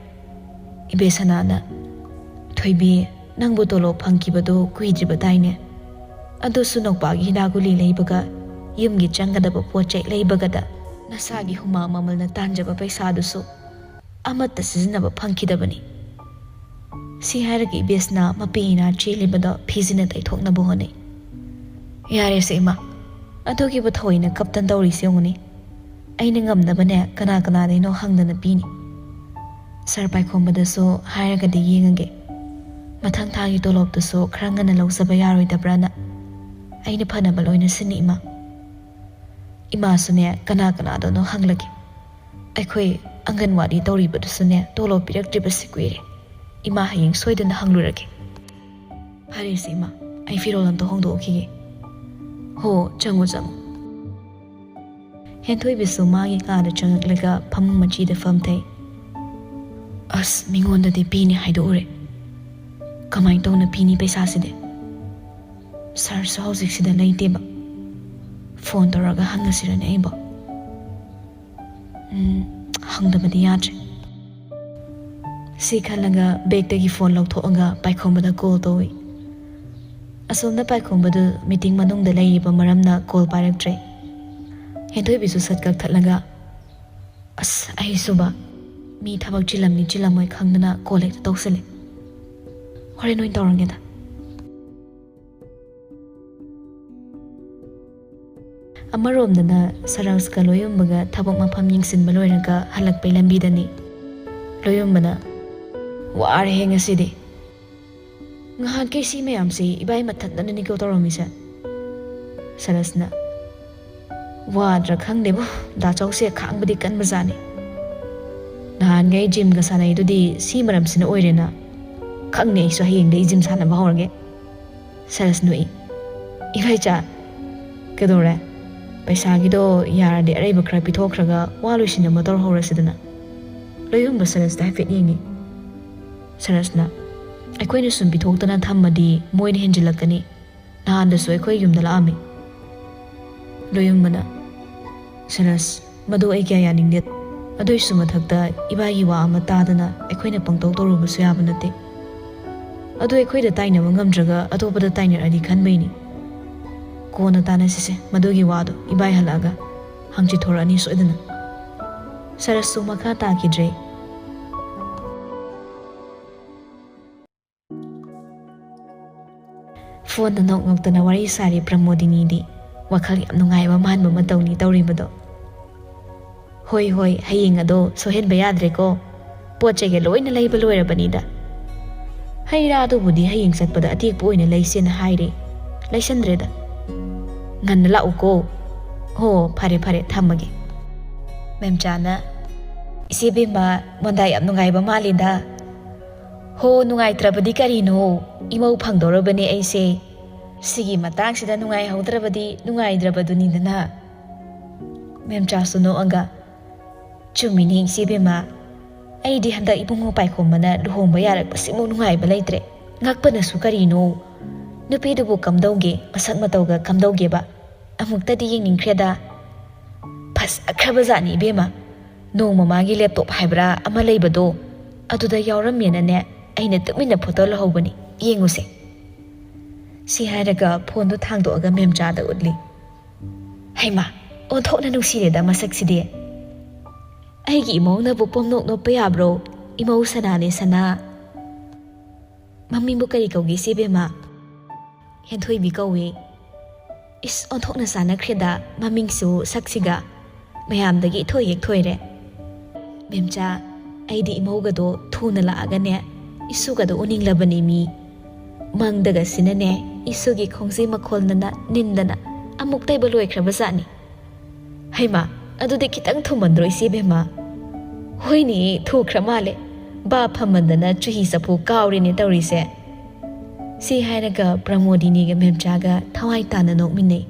ꯏꯕꯦꯁꯅꯥꯅ, "ꯊꯣꯏꯕꯤ, ꯅꯪꯕꯨ ꯇꯣꯂꯣꯞ ꯐꯪꯈꯤꯕꯗꯨ ꯀꯨꯏꯗ꯭ꯔꯤꯕꯗꯥꯏꯅꯦ? ꯑꯗꯨꯁꯨ ꯅꯧꯄꯥꯒꯤ ꯍꯤꯗꯥꯛ ꯒꯨꯂꯤ ꯂꯩꯕꯒ, ꯌꯨꯝꯒꯤ ꯆꯪꯒꯗꯕ ꯄꯣꯠ ꯆꯩ ꯂꯩꯕꯒꯗ ꯅꯁꯥꯒꯤ ꯍꯨꯃꯥꯡ ꯃꯃꯜꯅ ꯇꯥꯟꯖꯕ ꯄꯩꯁꯥꯗꯨꯁꯨ ꯑꯃꯠꯇ ꯁꯤꯖꯤꯟꯅꯕ ꯐꯪꯈꯤꯗꯕꯅꯤ꯫" ꯁꯤ ꯍꯥꯏꯔꯒ ꯏꯕꯦꯁꯅꯥ ꯃꯄꯤ ꯏꯅꯥ ꯆꯦꯜꯂꯤꯕꯗꯣ ꯐꯤꯖꯤꯟꯅ ꯇꯩꯊꯣꯛꯅꯕ ꯍꯣꯠꯅꯩ꯫ "ꯌꯥꯔꯦꯁꯦ ꯏꯃꯥ, ꯑꯗꯨꯒꯤꯕꯨ ꯊꯑꯣꯏꯅ ꯀꯞꯇꯅ ꯇꯧꯔꯤꯁꯦ ꯌꯦꯡꯉꯨꯅꯦ꯫ ꯑꯩꯅ ꯉꯝꯅꯕꯅꯦ ꯀꯅꯥ ꯀꯅꯥꯗꯩꯅꯣ ꯍꯪꯗꯅ ꯄꯤꯅꯤ꯫ ꯁꯥꯔ ꯄꯥꯏꯈꯣꯝꯕꯗꯁꯨ ꯍꯥꯏꯔꯒꯗꯤ ꯌꯦꯡꯉꯒꯦ꯫ ꯃꯊꯪ ꯊꯥꯒꯤ ꯇꯣꯂꯣꯞꯇꯨꯁꯨ ꯈꯔ ꯉꯟꯅ ꯂꯧꯖꯕ ꯌꯥꯔꯣꯏꯗꯕ꯭ꯔꯥꯅ꯫ ꯑꯩꯅ ꯐꯅꯕ ꯂꯣꯏꯅ ꯁꯤꯟꯅꯤ ꯏꯃꯥ꯫" ꯏꯃꯥꯁꯨꯅꯦ ꯀꯅꯥ ꯀꯅꯥꯗꯅꯣ ꯍꯪꯂꯒꯦ꯫ ꯑꯩꯈꯣꯏ ꯑꯪꯒꯟꯋꯥꯗꯤ ꯇꯧꯔꯤꯕꯗꯨꯁꯨꯅꯦ ꯇꯣꯂꯣꯞ ꯄꯤꯔꯛꯇ꯭ꯔꯤꯕꯁꯤ ꯀꯨꯏꯔꯦ꯫ ꯏꯃꯥ ꯍꯌꯦꯡ ꯁꯣꯏꯗꯅ ꯍꯪꯂꯨꯔꯒꯦ꯫ "ꯐꯔꯦꯁꯦ ꯏꯃꯥ, ꯑꯩ ꯐꯤꯔꯣꯜ ꯑꯝꯇ ꯍꯣꯡꯗꯣꯛꯈꯤꯒꯦ꯫" "ꯍꯣ, ꯆꯪꯉꯣ, ꯆꯪꯉꯣ꯫" ꯍꯦꯟꯊꯣꯏꯕꯤꯁꯨ ꯃꯥꯒꯤ ꯀꯥꯗ ꯆꯪꯉꯛꯂꯒ ꯐꯃꯨꯡ ꯃꯆꯤꯗ ꯐꯝꯊꯩ꯫ "ꯑꯁ, ꯃꯤꯉꯣꯟꯗꯗꯤ ꯄꯤꯅꯤ ꯍꯥꯏꯗꯣꯛꯎꯔꯦ꯫ ꯀꯃꯥꯏꯅ ꯇꯧꯅ ꯄꯤꯅꯤ ꯄꯩꯁꯥꯁꯤꯗꯤ? ꯁꯥꯔꯁꯨ ꯍꯧꯖꯤꯛꯁꯤꯗ ꯂꯩꯇꯦꯕ꯫ ꯐꯣꯟ ꯇꯧꯔꯒ ꯍꯪꯉꯁꯤꯔꯅꯦ ꯑꯩꯕꯣ? ꯎꯝ, ꯍꯪꯗꯕꯗꯤ ꯌꯥꯗ꯭ꯔꯦ꯫" ꯁꯤ ꯈꯜꯂꯒ ꯕꯦꯒꯇꯒꯤ ꯐꯣꯟ ꯂꯧꯊꯣꯛꯑꯒ ꯄꯥꯏꯈꯣꯝꯕꯗ ꯀꯣꯜ ꯇꯧꯏ꯫ ꯑꯁꯣꯝꯗ ꯄꯥꯏꯈꯣꯝꯕꯗꯨ ꯃꯤꯇꯤꯡ ꯃꯅꯨꯡꯗ ꯂꯩꯔꯤꯕ ꯃꯔꯝꯅ ꯀꯣꯜ ꯄꯥꯏꯔꯛꯇ꯭ꯔꯦ꯫ ꯍꯦꯟꯊꯣꯏꯕꯤꯁꯨ ꯁꯠ ꯀꯛꯊꯠꯂꯒ, "ꯑꯁ, ꯑꯩꯁꯨꯕ, ꯃꯤ ꯊꯕꯛ ꯆꯤꯜꯂꯝꯅꯤ ꯆꯤꯜꯂꯝꯃꯣꯏ ꯈꯪꯗꯅ ꯀꯣꯜ ꯍꯦꯛꯇ ꯇꯧꯁꯜꯂꯦ꯫ ꯍꯣꯔꯦꯟ ꯑꯣꯏꯅ ꯇꯧꯔꯒꯦꯗ꯫" ꯑꯃꯔꯣꯝꯗꯅ ꯁꯔꯁꯀ ꯂꯣꯌꯨꯝꯕꯒ ꯊꯕꯛ ꯃꯐꯝ ꯌꯦꯡꯁꯤꯟꯕ ꯂꯣꯏꯔꯒ ꯍꯜꯂꯛꯄꯩ ꯂꯝꯕꯤꯗꯅꯤ꯫ ꯂꯣꯌꯨꯝꯕꯅ, "ꯋꯥꯔꯦꯍꯦ ꯉꯁꯤꯗꯤ꯫ ꯉꯍꯥꯟꯈꯩ ꯁꯤ ꯃꯌꯥꯝꯁꯤ ꯏꯕꯥꯏ ꯃꯊꯟꯇꯅꯅꯤꯀꯣ ꯇꯧꯔꯝꯃꯤꯁꯦ꯫" ꯁꯔꯁꯅ, "ꯋꯥꯗ꯭ꯔꯥ ꯈꯪꯗꯦꯕꯣ, ꯗꯥ ꯆꯧꯁꯦ ꯈꯥꯡꯕꯗꯤ ꯀꯟꯕꯖꯥꯠꯅꯤ꯫ ꯅꯍꯥꯟꯈꯩ ꯖꯤꯝꯒ ꯁꯥꯟꯅꯩꯗꯨꯗꯤ ꯁꯤ ꯃꯔꯝꯁꯤꯅ ꯑꯣꯏꯔꯦꯅ꯫ ꯈꯪꯅꯤ ꯑꯩꯁꯨ, ꯍꯌꯦꯡꯗꯩ ꯖꯤꯝ ꯁꯥꯟꯅꯕ ꯍꯧꯔꯒꯦ꯫" ꯁꯔꯁ ꯅꯣꯛꯏ꯫ "ꯏꯕꯥꯏꯆꯥ, ꯀꯩꯗꯧꯔꯦ? ꯄꯩꯁꯥꯒꯤꯗꯣ ꯌꯥꯔꯗꯤ ꯑꯔꯩꯕ ꯈꯔ ꯄꯤꯊꯣꯛꯈ꯭ꯔꯒ ꯋꯥ ꯂꯣꯏꯁꯤꯟꯅꯕ ꯇꯧꯔꯍꯧꯔꯁꯤꯗꯅ꯫" ꯂꯣꯏꯍꯨꯝꯕ ꯁꯔꯁꯇ ꯍꯥꯏꯐꯦꯠ ꯌꯦꯡꯉꯤ꯫ ꯁꯔꯁꯅ, "ꯑꯩꯈꯣꯏꯅ ꯁꯨꯝ ꯄꯤꯊꯣꯛꯇꯅ ꯊꯝꯃꯗꯤ ꯃꯣꯏꯅ ꯍꯦꯟꯖꯤꯜꯂꯛꯀꯅꯤ꯫ ꯅꯍꯥꯟꯗꯁꯨ ꯑꯩꯈꯣꯏ ꯌꯨꯝꯗ ꯂꯥꯛꯑꯝꯃꯤ꯫" ꯂꯣꯏꯍꯨꯝꯕꯅ, "ꯁꯔꯁ, ꯃꯗꯨ ꯑꯩ ꯀꯌꯥ ꯌꯥꯅꯤꯡꯗꯦ꯫ ꯑꯗꯨꯏꯁꯨ ꯃꯊꯛꯇ ꯏꯕꯥꯏꯒꯤ ꯋꯥ ꯑꯃ ꯇꯥꯗꯅ ꯑꯩꯈꯣꯏꯅ ꯄꯪꯇꯧ ꯇꯧꯔꯨꯕꯁꯨ ꯌꯥꯕ ꯅꯠꯇꯦ꯫ ꯑꯗꯨ ꯑꯩꯈꯣꯏꯗ ꯇꯥꯏꯅꯕ ꯉꯝꯗ꯭ꯔꯒ ꯑꯇꯣꯞꯄꯗ ꯇꯥꯏꯅꯔꯗꯤ ꯈꯟꯕꯩꯅꯤ꯫ ꯀꯣꯟꯅ ꯇꯥꯟꯅꯁꯤꯁꯦ ꯃꯗꯨꯒꯤ ꯋꯥꯗꯣ, ꯏꯕꯥꯏ ꯍꯜꯂꯛꯑꯒ꯫ ꯍꯪꯆꯤꯠ ꯊꯣꯔꯛꯑꯅꯤ ꯁꯣꯏꯗꯅ꯫ ꯁꯔꯁꯁꯨ ꯃꯈꯥ ꯇꯥꯈꯤꯗ꯭ꯔꯦ꯫ ꯐꯣꯟꯗ ꯅꯣꯛ ꯅꯣꯛꯇꯅ ꯋꯥꯔꯤ ꯁꯥꯔꯤ ꯄ꯭ꯔꯃꯣꯗꯤꯅꯤꯗꯤ ꯋꯥꯈꯜ ꯌꯥꯝ ꯅꯨꯡꯉꯥꯏꯕ ꯃꯥꯟꯕ ꯃꯇꯧꯅꯤ ꯇꯧꯔꯤꯕꯗꯣ꯫ "ꯍꯣꯏ, ꯍꯣꯏ, ꯍꯌꯦꯡ ꯑꯗꯣ ꯁꯣꯏꯍꯟꯕ ꯌꯥꯗ꯭ꯔꯦꯀꯣ꯫ ꯄꯣꯠ ꯆꯩꯒ ꯂꯣꯏꯅ ꯂꯩꯕ ꯂꯣꯏꯔꯕꯅꯤꯗ꯫ ꯍꯩ ꯔꯥꯗꯨꯕꯨꯗꯤ ꯍꯌꯦꯡ ꯆꯠꯄꯗ ꯑꯇꯦꯛꯄ ꯑꯣꯏꯅ ꯂꯩꯁꯦꯅ ꯍꯥꯏꯔꯦ꯫ ꯂꯩꯁꯟꯗ꯭ꯔꯦꯗ꯫ ꯉꯟꯅ ꯂꯥꯛꯎꯀꯣ꯫ ꯍꯣ, ꯐꯔꯦ, ꯐꯔꯦ, ꯊꯝꯃꯒꯦ꯫" ꯃꯦꯝꯆꯥꯅ, "ꯏꯆꯦ ꯕꯦꯝꯃ, ꯃꯣꯟꯗꯥ ꯌꯥꯝ ꯅꯨꯡꯉꯥꯏꯕ ꯃꯥꯜꯂꯤꯗ꯫" "ꯍꯣ, ꯅꯨꯡꯉꯥꯏꯇ꯭ꯔꯕꯗꯤ ꯀꯔꯤꯅꯣ? ꯏꯃꯧ ꯐꯪꯗꯧꯔꯕꯅꯦ ꯑꯩꯁꯦ꯫ ꯁꯤꯒꯤ ꯃꯇꯥꯡꯁꯤꯗ ꯅꯨꯡꯉꯥꯏꯍꯧꯗ꯭ꯔꯕꯗꯤ ꯅꯨꯡꯉꯥꯏꯗ꯭ꯔꯕꯗꯨꯅꯤꯗꯅ꯫" ꯃꯦꯝꯆꯥꯁꯨ ꯅꯣꯛꯑꯒ, "ꯆꯨꯝꯃꯤꯅꯦ ꯏꯆꯦ ꯕꯦꯝꯃ, ꯑꯩꯗꯤ ꯍꯟꯗꯛ ꯏꯕꯨꯡꯉꯣ ꯄꯥꯏꯈꯣꯝꯕꯅ ꯂꯨꯍꯣꯡꯕ ꯌꯥꯔꯛꯄꯁꯤꯃꯨꯛ ꯅꯨꯡꯉꯥꯏꯕ ꯂꯩꯇ꯭ꯔꯦ꯫ ꯉꯛꯄꯅꯁꯨ ꯀꯔꯤꯅꯣ? ꯅꯨꯄꯤꯗꯨꯕꯨ ꯀꯝꯗꯧꯒꯦ? ꯃꯁꯛ ꯃꯇꯧꯒ ꯀꯝꯗꯧꯒꯦꯕ? ꯑꯃꯨꯛꯇꯗꯤ ꯌꯦꯡꯅꯤꯡꯈ꯭ꯔꯦꯗ꯫" "ꯐꯖꯈ꯭ꯔꯕ ꯖꯥꯠꯅꯤ ꯏꯕꯦꯝꯃ꯫ ꯅꯣꯡꯃ ꯃꯥꯒꯤ ꯂꯦꯞꯇꯣꯞ ꯍꯥꯏꯕ꯭ꯔꯥ ꯑꯃ ꯂꯩꯕꯗꯣ, ꯑꯗꯨꯗ ꯌꯥꯎꯔꯝꯃꯦꯅꯅꯦ, ꯑꯩꯅ ꯇꯨꯃꯤꯟꯅ ꯐꯣꯇꯣ ꯂꯧꯍꯧꯕꯅꯤ꯫ ꯌꯦꯡꯉꯨꯁꯦ꯫" ꯁꯤ ꯍꯥꯏꯔꯒ ꯐꯣꯟꯗꯣ ꯊꯥꯡꯗꯣꯛꯑꯒ ꯃꯦꯝꯆꯥꯗ ꯎꯠꯂꯤ꯫ "ꯍꯩꯃꯥ, ꯑꯣꯟꯊꯣꯛꯅ ꯅꯨꯡꯁꯤꯔꯦꯗ ꯃꯁꯛꯁꯤꯗꯤ꯫ ꯑꯩꯒꯤ ꯏꯃꯧꯅꯕꯨ ꯄꯣꯝꯅꯣꯛ ꯅꯣꯞꯄ ꯌꯥꯕ꯭ꯔꯣ? ꯏꯃꯧ ꯁꯅꯥꯅꯦ ꯁꯅꯥ꯫" "ꯃꯃꯤꯡꯕꯨ ꯀꯔꯤ ꯀꯧꯒꯦ ꯏꯆꯦ ꯕꯦꯝꯃ?" "ꯍꯦꯟꯊꯣꯏꯕꯤ ꯀꯧꯏ꯫" "ꯏꯁ, ꯑꯣꯟꯊꯣꯛꯅ ꯆꯥꯟꯅꯈ꯭ꯔꯦꯗ ꯃꯃꯤꯡꯁꯨ ꯁꯛꯁꯤꯒ꯫ ꯃꯌꯥꯝꯗꯒꯤ ꯏꯊꯣꯏ ꯍꯦꯛ ꯊꯣꯏꯔꯦ꯫" "ꯃꯦꯝꯆꯥ, ꯑꯩꯗꯤ ꯏꯃꯧꯒꯗꯣ ꯊꯨꯅ ꯂꯥꯛꯑꯒꯅꯦ, ꯏꯁꯨꯒꯗꯣ ꯎꯅꯤꯡꯂꯕꯅꯤ ꯃꯤ꯫ ꯃꯪꯗꯒꯁꯤꯅꯅꯦ, ꯏꯁꯨꯒꯤ ꯈꯣꯡꯖꯩ ꯃꯈꯣꯜꯅꯅ ꯅꯤꯟꯗꯅ ꯑꯃꯨꯛꯇ ꯏꯕ ꯂꯣꯏꯈ꯭ꯔꯕ ꯖꯥꯠꯅꯤ꯫" "ꯍꯩꯃꯥ, ꯑꯗꯨꯗꯤ ꯈꯤꯇꯪ ꯊꯨꯃꯟꯗ꯭ꯔꯣ ꯏꯆꯦ ꯕꯦꯝꯃ?" "ꯍꯣꯏꯅꯦ, ꯊꯨꯈ꯭ꯔ ꯃꯥꯜꯂꯦ꯫ ꯕꯥꯞ ꯐꯝꯃꯟꯗꯅ ꯆꯨꯍꯤ ꯆꯐꯨ ꯀꯥꯎꯔꯦꯅꯦ ꯇꯧꯔꯤꯁꯦ꯫" ꯁꯤ ꯍꯥꯏꯔꯒ ꯄ꯭ꯔꯃꯣꯗꯤꯅꯤꯒ ꯃꯦꯝꯆꯥꯒ ꯊꯋꯥꯏ ꯇꯥꯅ ꯅꯣꯛꯃꯤꯟꯅꯩ꯫